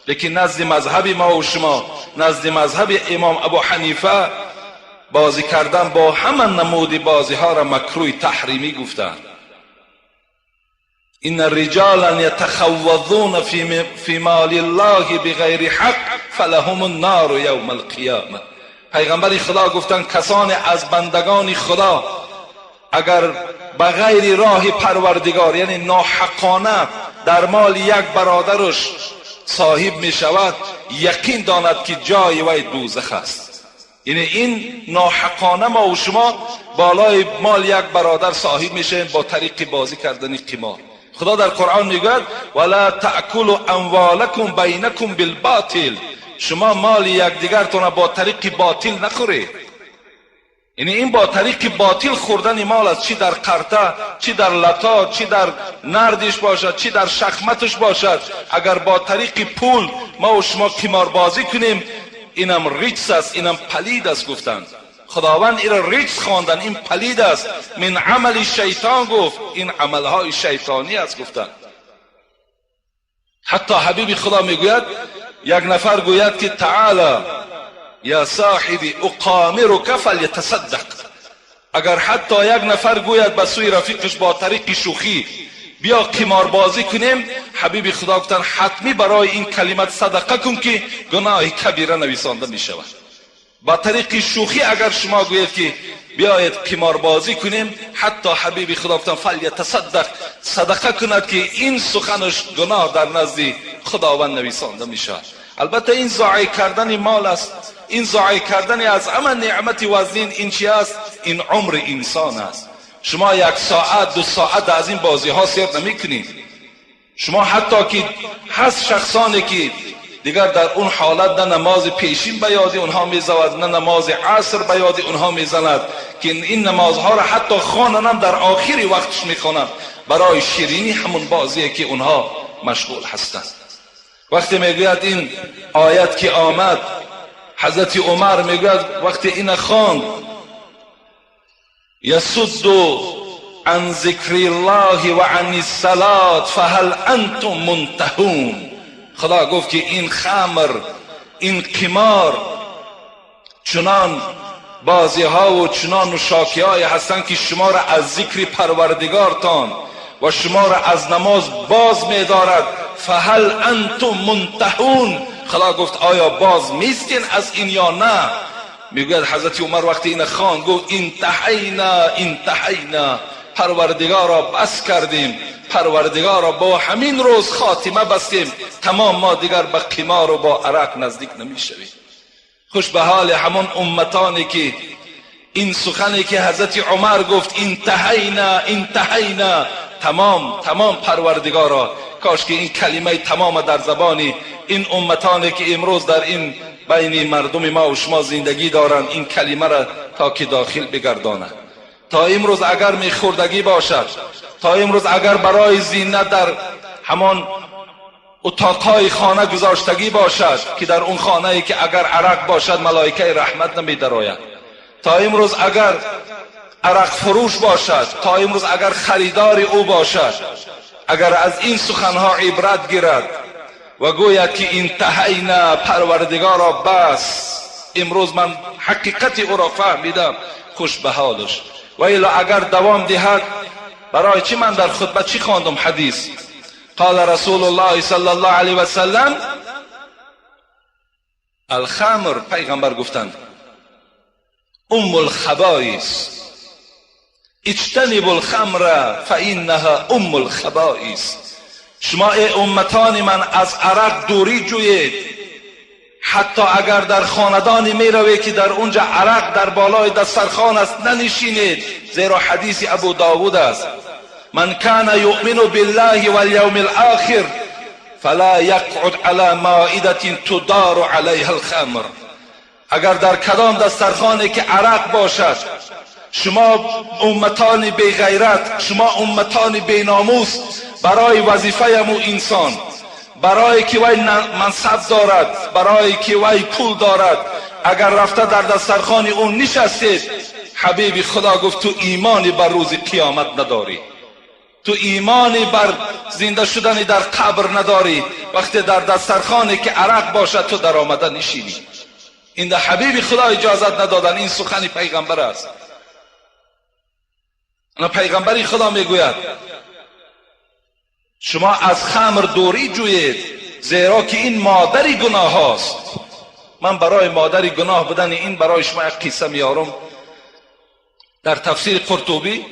لیکن نزد مذهب ما و شما، نزد مذهب امام ابو حنیفه بازی کردن با همه نمود بازی ها را مکروه تحریمی گفتند. ان الرجال یتخوضون فی مال الله بغیر حق فلهم النار یوم القیامه. پیغمبر خدا گفتند کسان از بندگان خدا اگر بغیر راه پروردگار، یعنی ناحقانه در مال یک برادرش صاحب می شود، یقین داند که جای وی دوزخ است. یعنی این ناحقانه ما و شما بالای مال یک برادر صاحب میشیم با طریق بازی کردن قمار. خدا در قرآن میگوید ولا تأکلوا اموالکم بینکم بالباطل، شما مال یکدیگرتون با طریق باطل نخورید. یعنی این با طریق باطل خوردن مال است، چی در قرطه، چی در لطا، چی در نردش باشد، چی در شخمتش باشد. اگر با طریق پول ما و شما قمار بازی کنیم، اینم رجس است، اینم پلید است. گفتند خداوند این را رجس خواندن، این پلید است، من عمل شیطان گفت، این عملهای شیطانی است گفتند. حتی حبیب خدا میگوید یک نفر گوید که تعالی یا صاحبی اقامرک فلیتصدق. اگر حتی یک نفر گوید به سوی رفیقش با طریق شوخی بیا قمار بازی کنیم، حبیب خدا گفتن حتمی برای این کلمت صدقه کن که گناه کبیره نویسانده می شود. با طریق شوخی اگر شما گوید که بیاید قمار بازی کنیم، حتی حبیب خدا گفتن فلیتصدق، صدقه کند که این سخنش گناه در نزد خداوند نویسانده می شود. البته این ضایع کردن مال است، این ضایع کردن از همه نعمت وزین این چی است؟ این عمر انسان است. شما یک ساعت دو ساعت از این بازی ها سیر نمی کنید. شما حتی که هست شخصانی که دیگر در اون حالت نه نماز پیشین به یاد اونها میزند، نه نماز عصر به یاد اونها میزند، که این نمازها را حتی خوانن در آخری وقتش میخوانند برای شیرینی همون بازیه که اونها مشغول هستند. وقتی میگوید این آیت که آمد، حضرت عمر میگوید وقتی این خواند، یصد عن ذکر الله و عن الصلاة فهل انتم منتهون. خدا گفت که این خمر، این قمار چنان بازی ها و چنان نوشاکی های هستند که شما را از ذکر پروردگارتان و شما را از نماز باز می‌دارد. فهل انتم منتهون. خدا گفت آیا باز میستین از این یا نه؟ میگوید حضرت عمر وقتی این خواند گفت انتهینا انتهینا، پروردگارا بس کردیم، پروردگارا با همین روز خاتمه بستیم، تمام ما دیگر به قمار و با عرق نزدیک نمیشویم. خوش به حال همون امتانی که این سخنی که حضرت عمر گفت انتهینا انتهینا، تمام تمام پروردگارا، کاش که این کلمه تمام در زبانی این امتانی که امروز در این بین مردم ما و شما زندگی دارند این کلمه را تا که داخل بگردانند. تا امروز اگر میخوردگی باشد، تا امروز اگر برای زینت در همان اتاقهای خانه گذاشتگی باشد که در اون خانه ای که اگر عرق باشد ملائکه رحمت نمی درآید، تا امروز اگر عرق فروش باشد، تا امروز اگر خریدار او باشد، اگر از این سخنها عبرت گیرد و گوید که انتهینا، پروردگارا بس، امروز من حقیقت او را فهمیدم، خوش به حالش. و الا اگر دوام دهد، برای چی من در خطبه چی خواندم حدیث؟ قال رسول الله صلی الله علیه و سلم الخمر، پیغمبر گفتند ام الخبائث، اجتنبوا الخمر فانها ام الخبائث. شما ای امتان من از عرق دوری جویید، حتی اگر در خاندانی می روید که در اونجا عرق در بالای دسترخوان است ننشینید، زیرا حدیث ابو داود است من کان یؤمن بالله والیوم الاخر فلا یقعد علی مائده تدار علیها الخمر. اگر در کدام دسترخوانی که عرق باشد، شما امتان بی غیرت، شما امتان بی ناموس، برای وظیفه مو انسان، برای که وی منصب دارد، برای که وی پول دارد، اگر رفته در دسترخوان اون نشستید، حبیب خدا گفت تو ایمانی بر روز قیامت نداری، تو ایمانی بر زنده شدن در قبر نداری، وقتی در دسترخوانی که عرق باشد تو در آمده نشینی. این در حبیب خدا اجازت ندادن، این سخن پیغمبر است. پیغمبری خدا میگوید شما از خمر دوری جویید، زیرا که این مادر گناه هاست. من برای مادر گناه بودن این برای شما یک قصه میارم. در تفسیر قرطبی،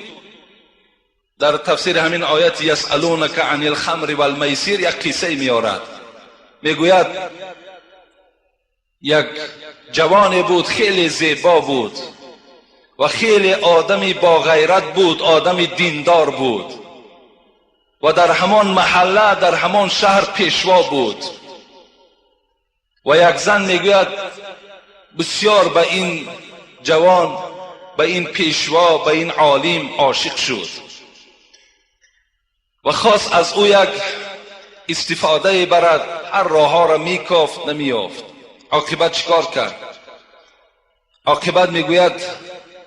در تفسیر همین آیت یسألونک عن الخمر والمیسیر یک قصه میارد. میگوید یک جوانی بود، خیلی زیبا بود و خیلی آدمی با غیرت بود، آدمی دیندار بود و در همان محله، در همان شهر پیشوا بود. و یک زن میگوید بسیار به این جوان، به این پیشوا، به این عالم عاشق شد و خواست از او یک استفاده برد. هر راه را میکافت نمیافت. عاقبت چیکار کرد؟ عاقبت میگوید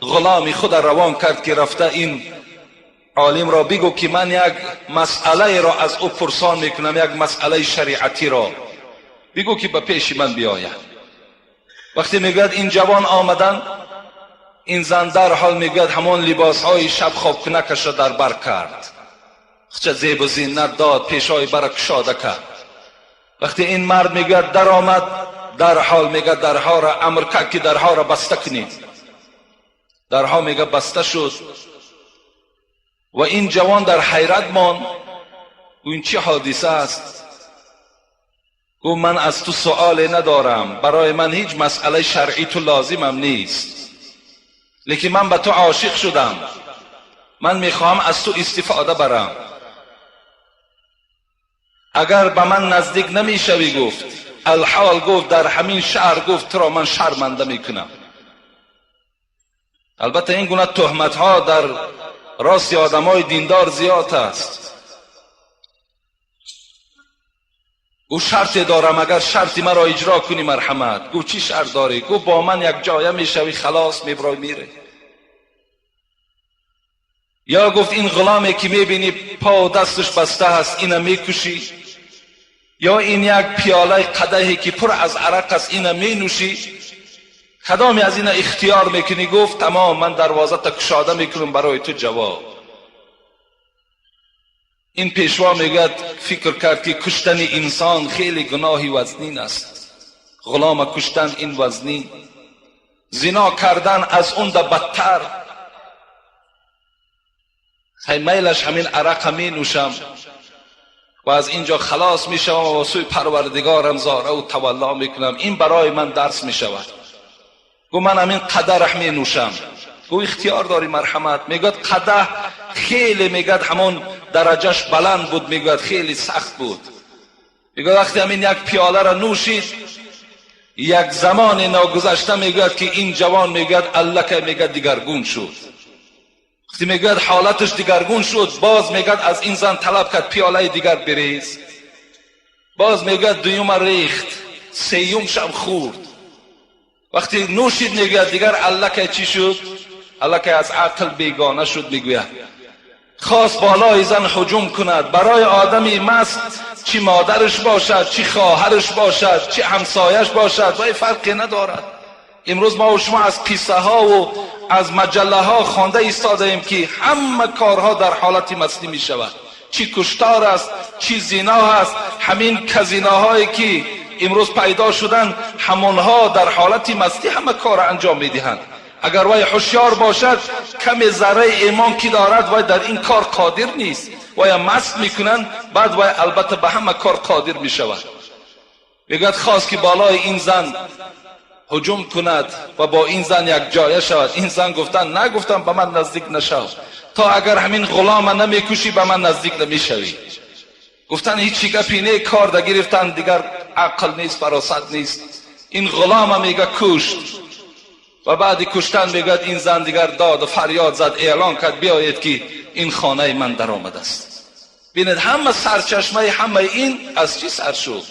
غلام خود روان کرد که رفته این عالم را بگو که من یک مسئله را از او پرسان میکنم، یک مسئله شریعتی را بگو که به پیش من بیاید. وقتی میگوید این جوان آمدن، این زن در حال میگوید همان لباس های شب خواب کنکش را در بر کرد، چه زیب و زینت داد، پیشای برا کشاده کرد. وقتی این مرد میگوید در آمد، در حال میگه درها را امر کرد که درها را بسته کنید. درها میگه بسته شد و این جوان در حیرت ماند. این چه حادثه است؟ گفت من از تو سؤال ندارم، برای من هیچ مسئله شرعی تو لازمم نیست، لیکن من به تو عاشق شدم، من میخواهم از تو استفاده برم. اگر به من نزدیک نمیشوی، گفت الحال گفت در همین شهر گفت تو را من شرمنده میکنم. البته این گونه تهمت ها در راست آدم های دیندار زیاد است. گفت شرط دارم، اگر شرطی مرا اجرا کنی مرحمت. گفت چی شرط داری؟ گفت با من یک جایه میشوی، خلاص میبرای میره. یا گفت این غلامی که میبینی پا و دستش بسته هست اینو میکشی، یا این یک پیاله قدحی که پر از عرق است اینو مینوشی، کدامی از اینا اختیار میکنی؟ گفت تمام، من دروازه تا کشاده میکنم برای تو جواب. این پیشوا میگوید فکر کرد که کشتن انسان خیلی گناهی وزنین است، غلام کشتن این وزنین، زنا کردن از اون ده بدتر. میلش همین عرق می نوشم و از اینجا خلاص میشوم و سوی پروردگارم زاره و تولا میکنم، این برای من درس میشود. گو من همین قدح می نوشم. گو اختیار داری مرحمت. میگوید قدح خیلی، میگوید همون درجهش بلند بود، میگوید خیلی سخت بود. میگوید وقتی همین یک پیاله را نوشید، یک زمان ناگذشته میگوید که این جوان میگوید الله میگوید دیگرگون شد. وقتی میگوید حالتش دیگرگون شد، باز میگوید از این زن طلب کرد پیاله دیگر بریز. باز میگوید دویم ریخت، سیومش هم خورد. وقتی نوشید میگوید دیگر الله چی شد؟ الله از عقل بیگانه شد. میگوید خواست بالای زن هجوم کند. برای آدمی مست چی مادرش باشد، چی خواهرش باشد، چی همسایش باشد، وای فرقی ندارد. امروز ما و شما از قصه ها و از مجله ها خوانده ایستاده ایم که همه کارها در حالت مستی می شود. چی کشتار است، چی زنا است. همین کزیناهایی که امروز پیدا شدن، همانها در حالت مستی همه کار انجام می دهند. اگر وای هوشیار باشد، کم ذره ایمان که دارد، وای در این کار قادر نیست. وای مست میکنند، بعد وای البته به همه کار قادر می شود. میگوید خواست که بالای این زن هجوم کند و با این زن یک جایه شود. این زن گفتن نگفتم به من نزدیک نشو، تا اگر همین غلام نمیکشی به من نزدیک نمیشوی. گفتن هیچی گپی نه، کار ده گرفتن، دیگر عقل نیست، فراست نیست. این غلام میگه کشت و بعد کشتن میگه این زن دیگر داد و فریاد زد، اعلان کرد بیایید که این خانه من در آمده است. ببینید همه سرچشمه همه این از چی سر شد؟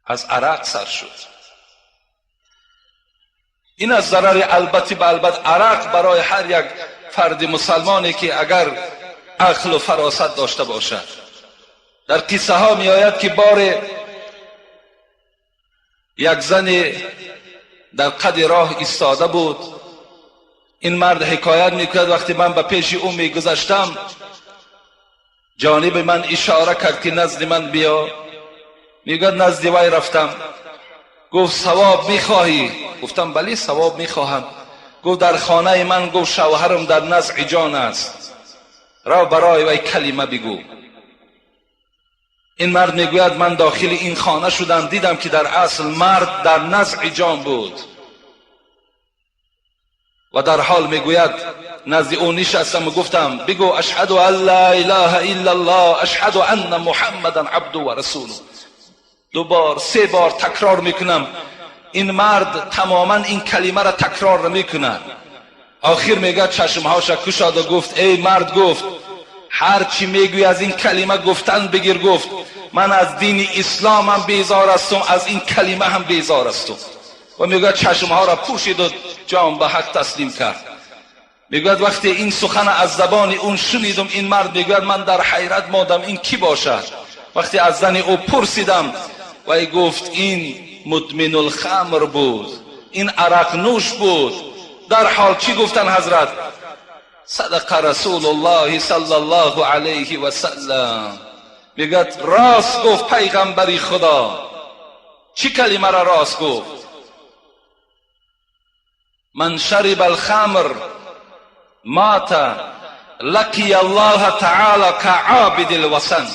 از عرق سر شد. این از ضرر البته به البته عرق برای هر یک فرد مسلمانی که اگر عقل و فراست داشته باشد. در قصه ها می آید که بار یک زن در قد راه ایستاده بود. این مرد حکایت میکرد وقتی من به پیش او میگذشتم، جانب من اشاره کرد که نزد من بیا. میگوید نزد وی رفتم. گفت ثواب میخواهی؟ گفتم بله ثواب میخواهم. گفت در خانه من، گفت شوهرم در نزع جان است، رو برای وی کلمه بگو. این مرد میگوید من داخل این خانه شدم، دیدم که در اصل مرد در نزع جان بود و در حال میگوید نزد او نشستم و گفتم بگو اشهد ان لا اله الا الله، اشهد ان محمدا عبده و رسوله. 2 بار 3 بار تکرار میکنم. این مرد تماما این کلمه را تکرار نمیکند. آخر میگه چشمهاش کشاد و گفت ای مرد، گفت هر چی میگوی از این کلمه گفتن بگیر. گفت من از دین اسلام هم بیزار هستم، از این کلمه هم بیزار هستم. و میگه چشمها را پوشید و جان به حق تسلیم کرد. میگوید وقتی این سخن از زبان اون شنیدم، این مرد میگوید من در حیرت ماندم این کی باشد. وقتی از زن او پرسیدم و گفت این مدمن الخمر بود، این عرق نوش بود. در حال چی گفتن حضرت؟ صدق رسول الله صلی الله علیه و سلم. میگه راست گفت پیغمبری خدا. چی کلمه را راست گفت؟ من شرب الخمر مات لقی الله تعالی كعابد الوثن.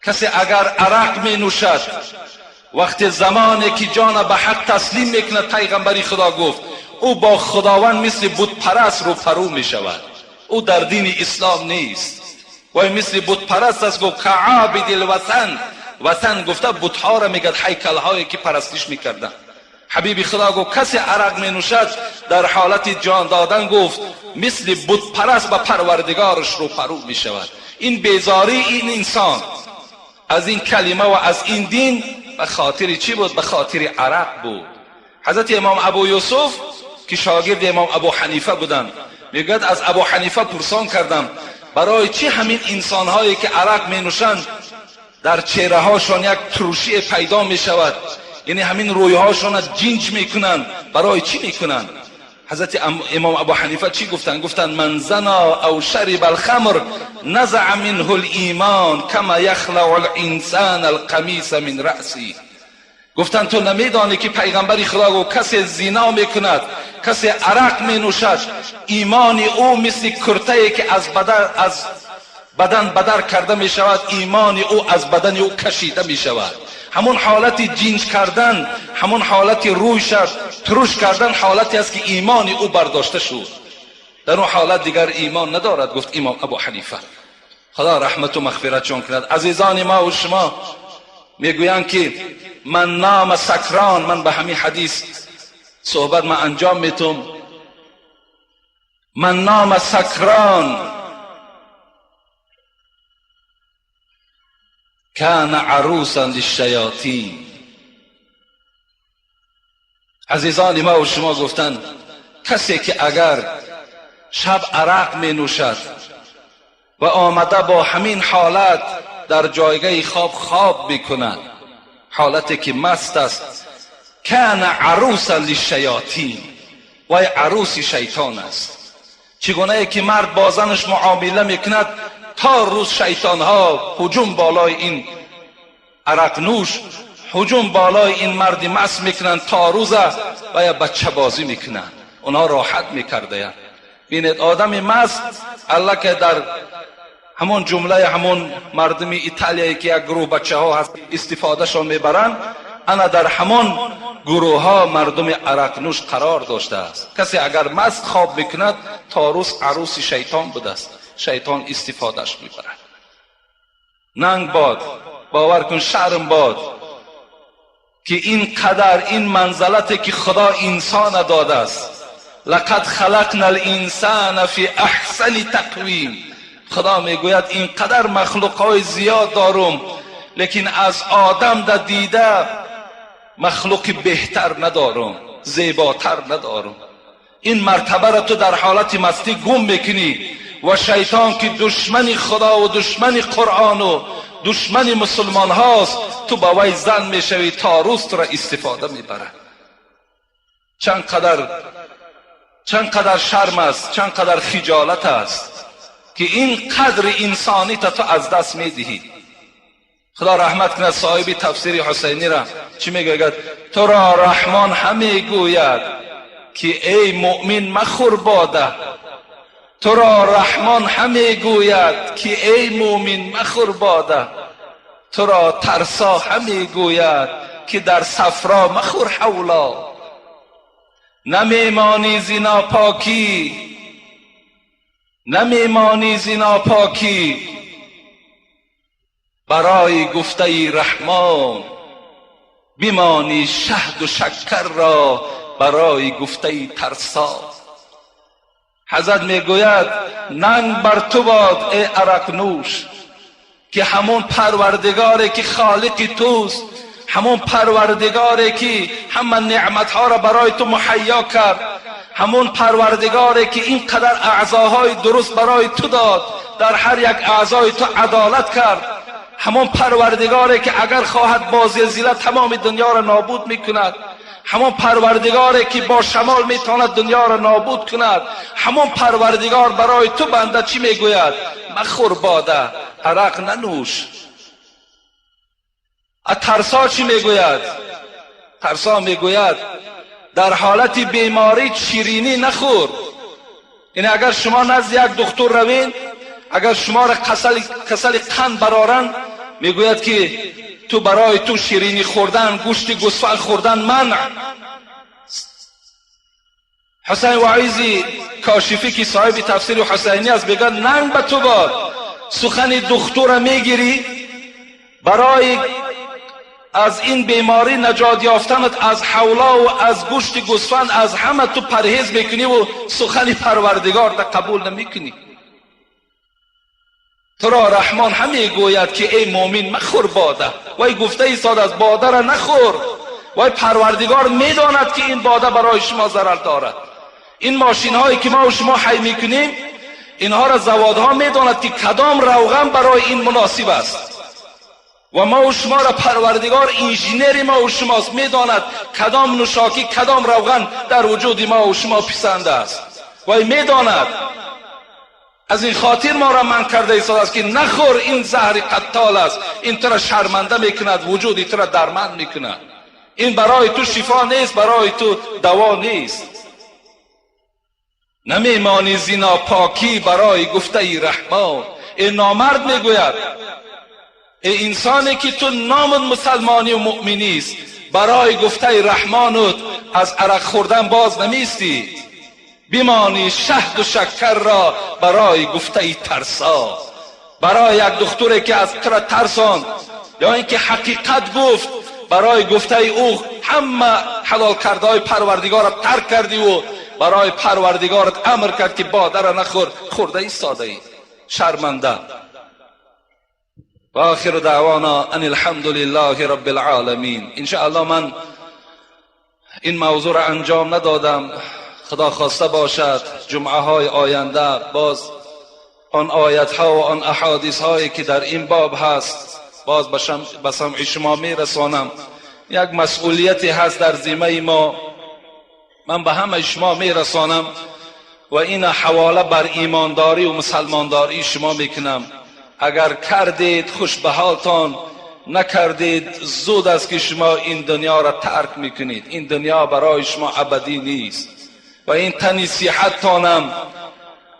کسی اگر عرق می نوشد، وقتی زمانی که جان به حق تسلیم میکنه، پیغمبری خدا گفت او با خداوند مثل بت پرست رو پرو می شود. او در دین اسلام نیست و مثل بت پرست است. گفت كعابد الوثن، Ватан гуфта бутҳоро мегӯяд, ҳайкалҳое ки парастиш мекарданд. Ҳабиби Худо гуфт касе арақ менӯшад дар ҳолати ҷон додан, гуфт мисли бутпараст ба парвардигораш рӯпарӯ мешавад. Ин безории ин инсон аз ин калима ва аз ин дин ба хотири чӣ буд? Ба хотири арақ буд. Ҳазрати имом Абу Юсуф ки шогирди имом Абу Ҳанифа буданд, мегӯяд аз Абу Ҳанифа пурсон кардам барои чӣ ҳамин инсонҳое ки арақ менӯшанд дар чеҳраҳошон як турушие пайдо мешавад, яъне ҳамин рӯйҳошонро ҷинҷ мекунанд, барои чӣ мекунанд? Ҳазрати имом Абу Ҳанифа чӣ гуфтанд? Гуфтанд ман зана ав шариба алхамр назаъа минҳу алимон кама яхлау алинсан алқамиса мин раъси. Гуфтанд ту намедонӣ ки пайғамбари Худо гуфт касе зино мекунад, касе арақ менӯшад, имони ӯ мисли куртае ки аз бадан бадар карда мешавад, имони ӯ аз бадани ӯ кашида мешавад. Ҳамон ҳолати ҷинҷ кардан, ҳамон ҳолати рӯй шад туруш кардан ҳолате аст ки имони ӯ бардошта шуд. Дар он ҳолат дигар имон надорад, гуфт имом Абу Ҳанифа. Худо раҳмату мағфиратшон кунад. Азизони ма ва шумо, мегӯянд ки ман нама сакран, ман ба ҳамин ҳадис суҳбат ман анҷом метум. Ман нама сакран кана арусан лишшаятин. Азизони ма ва шумо, гуфтанд касе ки агар шаб арақ менӯшад ва омада бо ҳамин ҳолат дар ҷойгаҳи хоб хоб мекунад, ҳолате ки маст аст, кана арусан лишшаятин, вай аруси шайтон аст. Чӣ гунае ки мард бо занаш муомила мекунад, то рӯз шайтонҳо ҳуҷум болои ин арақнӯш, ҳуҷум болои ин марди маст мекунанд, то рӯза ва я бачабозӣ мекунанд, онҳо роҳат мекардаянд. Бинед, одами маст аллакай дар ҳамон ҷумлаи ҳамон мардуми Италияе ки як гурӯҳ бачаҳо ҳаст истифодашон мебаранд, ана дар ҳамон гурӯҳҳо мардуми арақнӯш қарор доштааст. Касе агар маст хоб мекунад, то рӯз аруси шайтон будааст, шайтон истифодаш мебарад. Нанг бод, бовар кун, шарм бод ки ин қадар ин манзалате ки Худо инсона додааст. Лақад халақна алинсана фи аҳсани тақвим. Худо мегӯяд ин қадар махлуқҳои зиёд дорум, лекин аз одам да дида махлуқи беҳтар надорум, зеботар надорум. Ин мартабаро ту дар ҳолати мастӣ гум мекунӣ ва шайтон ки душмани Худо ва душмани Қуръону душмани мусулмонҳост, ту ба вай зан мешавӣ, то рӯз туро истифода мебарад. Чанд қадар шарм аст, чанд қадар хиҷолат аст ки ин қадри инсонита ту аз даст медиҳӣ. Худо раҳмат кунад соҳиби тафсири Ҳусайниро, чӣ мегӯяд? Туро Раҳмон ҳамегӯяд ки эй муъмин махӯр бода. Туро Раҳмон ҳамегӯяд ки эй муъмин махӯр бода. Туро тарсо ҳамегӯяд ки дар сафро махӯр ҳавло. Намемонӣ зи нопокӣ, намемонӣ зи нопокӣ барои гуфтаи Раҳмон, бимонӣ шаҳду шаккарро барои гуфтаи тарсо. Ҳазрат мегӯяд нанг бар ту бод эй арақнӯш, ки ҳамон парвардигоре ки холиқи туст, ҳамон парвардигоре ки ҳама неъматҳоро барои ту муҳайё кард, ҳамон парвардигоре ки ин қадар аъзоҳои дуруст барои ту дод, дар ҳар як аъзои ту адолат кард, ҳамон парвардигоре ки агар хоҳад бо зилзила тамоми дунёро нобуд мекунад, ҳамон парвардигоре ки бо шамол метавонад дунёро нобуд кунад, ҳамон парвардигор барои ту банда чӣ мегӯяд? Махӯр бода, арақ нанӯш. Тарсо чӣ мегӯяд? Тарсо мегӯяд дар ҳолати беморӣ ширинӣ нахӯр. Яъне агар шумо назди як духтур равед, агар шуморо касали қанд бароранд, мегӯяд ки ту барои ту ширинӣ хӯрдан, гӯшти гӯсфанд хӯрдан манъ. Ҳусайн Ваъизи Кошифӣ ки соҳиби тафсири Ҳусайнӣ аст, мегӯяд нанг ба ту бод, сухани духтурро мегирӣ, барои از این بیماری نجات یافتنت از حولا و از گوشت گوسفند از همه تو پرهیز میکنی و سخن پروردگار را قبول نمیکنی. تو را رحمان همی گوید که ای مؤمن مخور باده. وای گفته ایستاد از باده را نخور. وای پروردگار میداند که این باده برای شما ضرر دارد. این ماشین هایی که ما و شما حی میکنیم اینها را زوادها میداند که کدام روغن برای این مناسب است. و ما و شما را پروردگار انجینر ما و شماست، میداند کدام نوشاکی کدام روغن در وجود ما و شما پسند است. وای میداند. از این خاطر ما را من کرده ایستاده است که نخور، این زهر قتال است، این تو را شرمنده میکند، وجود تو را درمند میکند. این برای تو شفا نیست، برای تو دوا نیست. نمیمانی زینا پاکی برای گفته ای رحمان. این نامرد میگوید ای انسانی که تو نام مسلمانی و مؤمنی است، برای گفته رحمانت از عرق خوردن باز نمیستی. بمانی شهد و شکر را برای گفته ترسا. برای یک دختری که از تو را ترساند یا اینکه حقیقت گفت، برای گفته او همه حلال کرده های پروردگار را ترک کردی و برای پروردگارت امر کرد که باده را نخور، خورده ایستاده ای شرمنده. و آخر دعوانا ان الحمد لله رب العالمین. انشاءالله من این موضوع را انجام ندادم، خدا خواسته باشد جمعه های آینده باز آن آیت ها و آن احادیث هایی که در این باب هست باز به سمع شما میرسانم. یک مسئولیتی هست در ذمه ما، من به همه شما میرسانم و این حواله بر ایمانداری و مسلمانداری شما میکنم. اگر کردید خوش به حالتان، نکردید زود است که شما این دنیا را ترک میکنید. این دنیا برای شما ابدی نیست و این تنی صحتتانم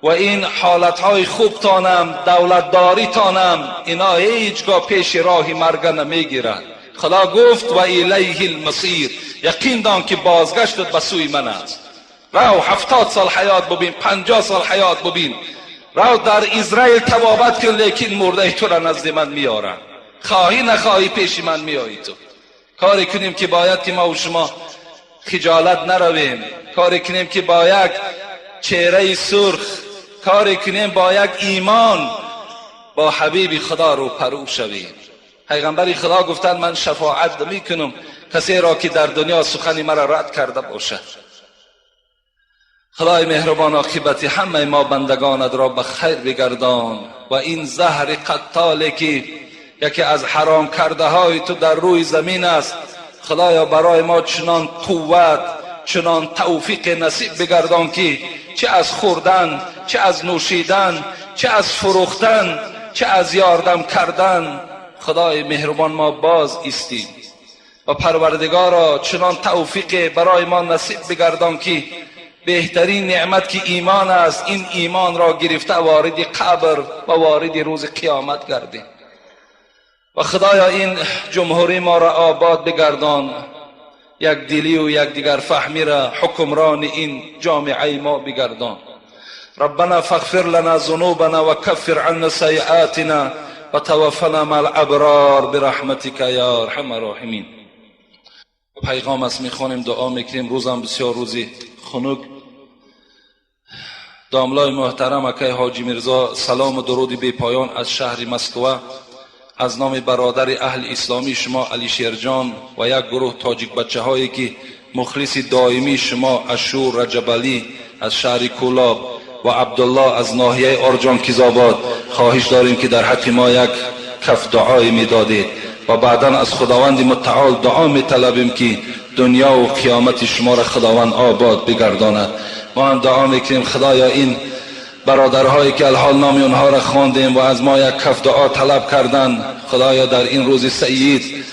و این حالتهای خوبتانم، دولتداریتانم، اینا هیچگاه پیش راه مرگ نمیگیرند. خدا گفت و الیه المصیر، یقین دان که بازگشتت به سوی من است. رو 70 سال حیات ببین، 50 سال حیات ببین، رو در اسرائیل توابت کن، لیکن مرده تو را نزد من میارن. خواهی نخواهی پیش من میایی. تو کاری کنیم که باید که ما و شما خجالت نرویم، کاری کنیم که با یک چهره سرخ، کاری کنیم با یک ایمان با حبیب خدا رو پرو شویم. پیغمبر خدا گفتند من شفاعت میکنم کسی را که در دنیا سخنی مرا رد کرده باشد. خدای مهربان عاقبت همه ما بندگانت را به خیر بگردان و این زهر قتالی که یکی از حرام کرده های تو در روی زمین است، خدایا برای ما چنان قوت، چنان توفیق نصیب بگردان که چه از خوردن، چه از نوشیدن، چه از فروختن، چه از یاردم کردن، خدای مهربان ما باز ایستیم. و پروردگارا چنان توفیق برای ما نصیب بگردان که بهترین نعمت که ایمان است، این ایمان را گرفته وارد قبر و وارد روز قیامت گردیم. و خدایا این جمهوری ما را آباد بگردان، یک دلی و یک دیگر فهمی را حکمران این جامعه ما بگردان. ربنا فاغفر لنا ذنوبنا وكفر عنا سيئاتنا وتوفنا مع الابرار برحمتك یا ارحم الراحمین. پیغام است میخوانیم، دعا میکنیم. روزم بسیار روزی خنک. داملای محترم اکای حاجی میرزا، سلام و درود بی پایان از شهر مسکو از نام برادر اهل اسلامی شما علی شیرجان و یک گروه تاجیک بچه هایی که مخلص دائمی شما اشور رجب علی از شهر کولاب و عبدالله از ناحیه آرجان کیزآباد، خواهش داریم که در حق ما یک کف دعای میدادید و بعدا از خداوند متعال دعا میطلبیم که دنیا و قیامت شما را خداوند آباد بگرداند. ما هم دعا میکنیم خدایا این برادرهایی که الحال نام اونها را خواندیم و از ما یک کف دعا طلب کردند، خدایا در این روز سعید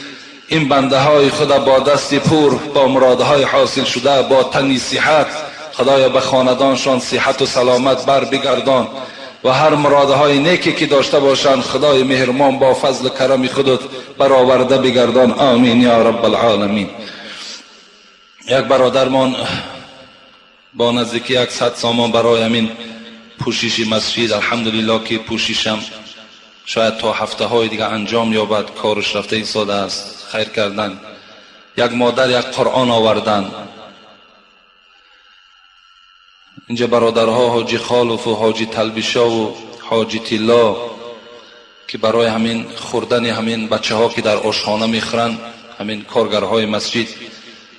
این بنده های خدا با دست پور، با مرادهای حاصل شده، با تنی صحت، خدایا به خاندانشان صحت و سلامت بر بگردان و هر مرادهای نیکی که داشته باشند خدای مهربان با فضل کرم خودت برآورده بگردان. آمین یا رب العالمین. یک برادرمان با نزدیکی 100 سامان برای همین پوشش مسجد، الحمدلله که پوششم شاید تا هفته های دیگه انجام یابد، کارش رفته ایستاده است، خیر کردن. یک مادر یک قرآن آوردن. اینجا برادرها حاجی خالف و حاجی تلبیشا و حاجی تیلا که برای همین خوردن همین بچه ها که در آشخانه میخورن، همین کارگرهای مسجد،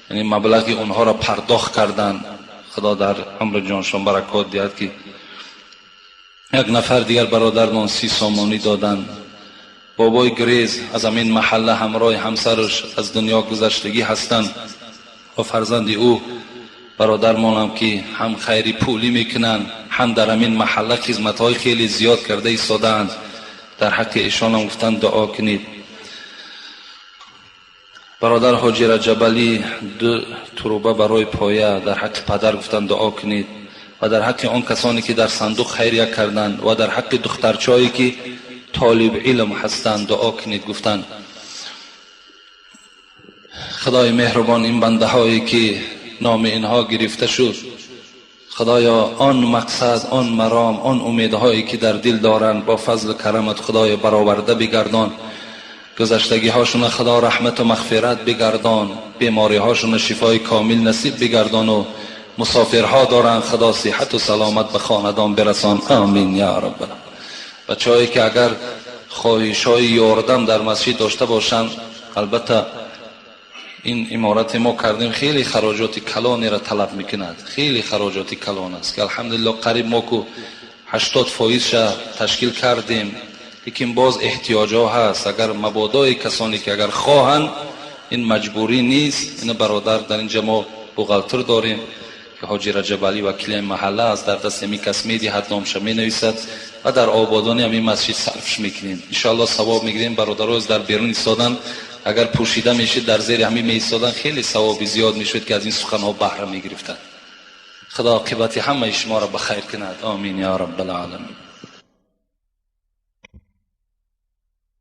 یعنی مبلغ اونها را پرداخت کردن. خدا در عمر جانشان برکات دهد که یک نفر دیگر برادرمان 30 سامانی دادن. بابای گریز از همین محله همراه همسرش از دنیا گذشتگی هستند و فرزند او برادرمانم که هم خیری پولی میکنن، هم در همین محله خدمت‌های خیلی زیاد کرده ایستادند. در حق ایشان هم گفتن دعا کنید. برادر حاجی رجب علی 2 تروبه برای پایه در حق پدر گفتن دعا کنید و در حق آن کسانی که در صندوق خیریه کردند و در حق دخترچایی که طالب علم هستند دعا کنید. گفتن خدای مهربان این بنده هایی که نام اینها گرفته شد، خدایا آن مقصد، آن مرام، آن امیدهایی که در دل دارند با فضل و کرمت خدای برآورده بگردان. گذشتگی هاشون خدا رحمت و مغفرت بگردان، بیماری هاشون شفای کامل نصیب بگردان و مسافرها دارن خدا صحت و سلامت به خاندان برسان. آمین یا رب العالمین. بچه‌هایی که اگر خواهش‌های یاردم در مسجد داشته باشند، البته این امارت ما کردیم خیلی خراجات کلانی را طلب میکند، خیلی خراجات کلان است که الحمدلله قریب ما کو 80% تشکیل کردیم، لیکن باز احتیاج ها هست. اگر مبادای کسانی که اگر خواهند، این مجبوری نیست. این برادر در اینجا ما بغلتر داریم که حاجی رجب علی وکیل محله است، در دست می کس میدهد، نامش مینویسد و در آبادانی همین مسجد صرفش میکنیم. ان شاء الله ثواب میگیریم. برادرها در بیرون ایستادن، اگر پوشیده میشید در زیر همین میایستادن خیلی ثواب زیاد میشد که از این سخنها بهره میگرفتند. خدا عاقبت همه شما را به خیر کند. آمین یا رب العالمین.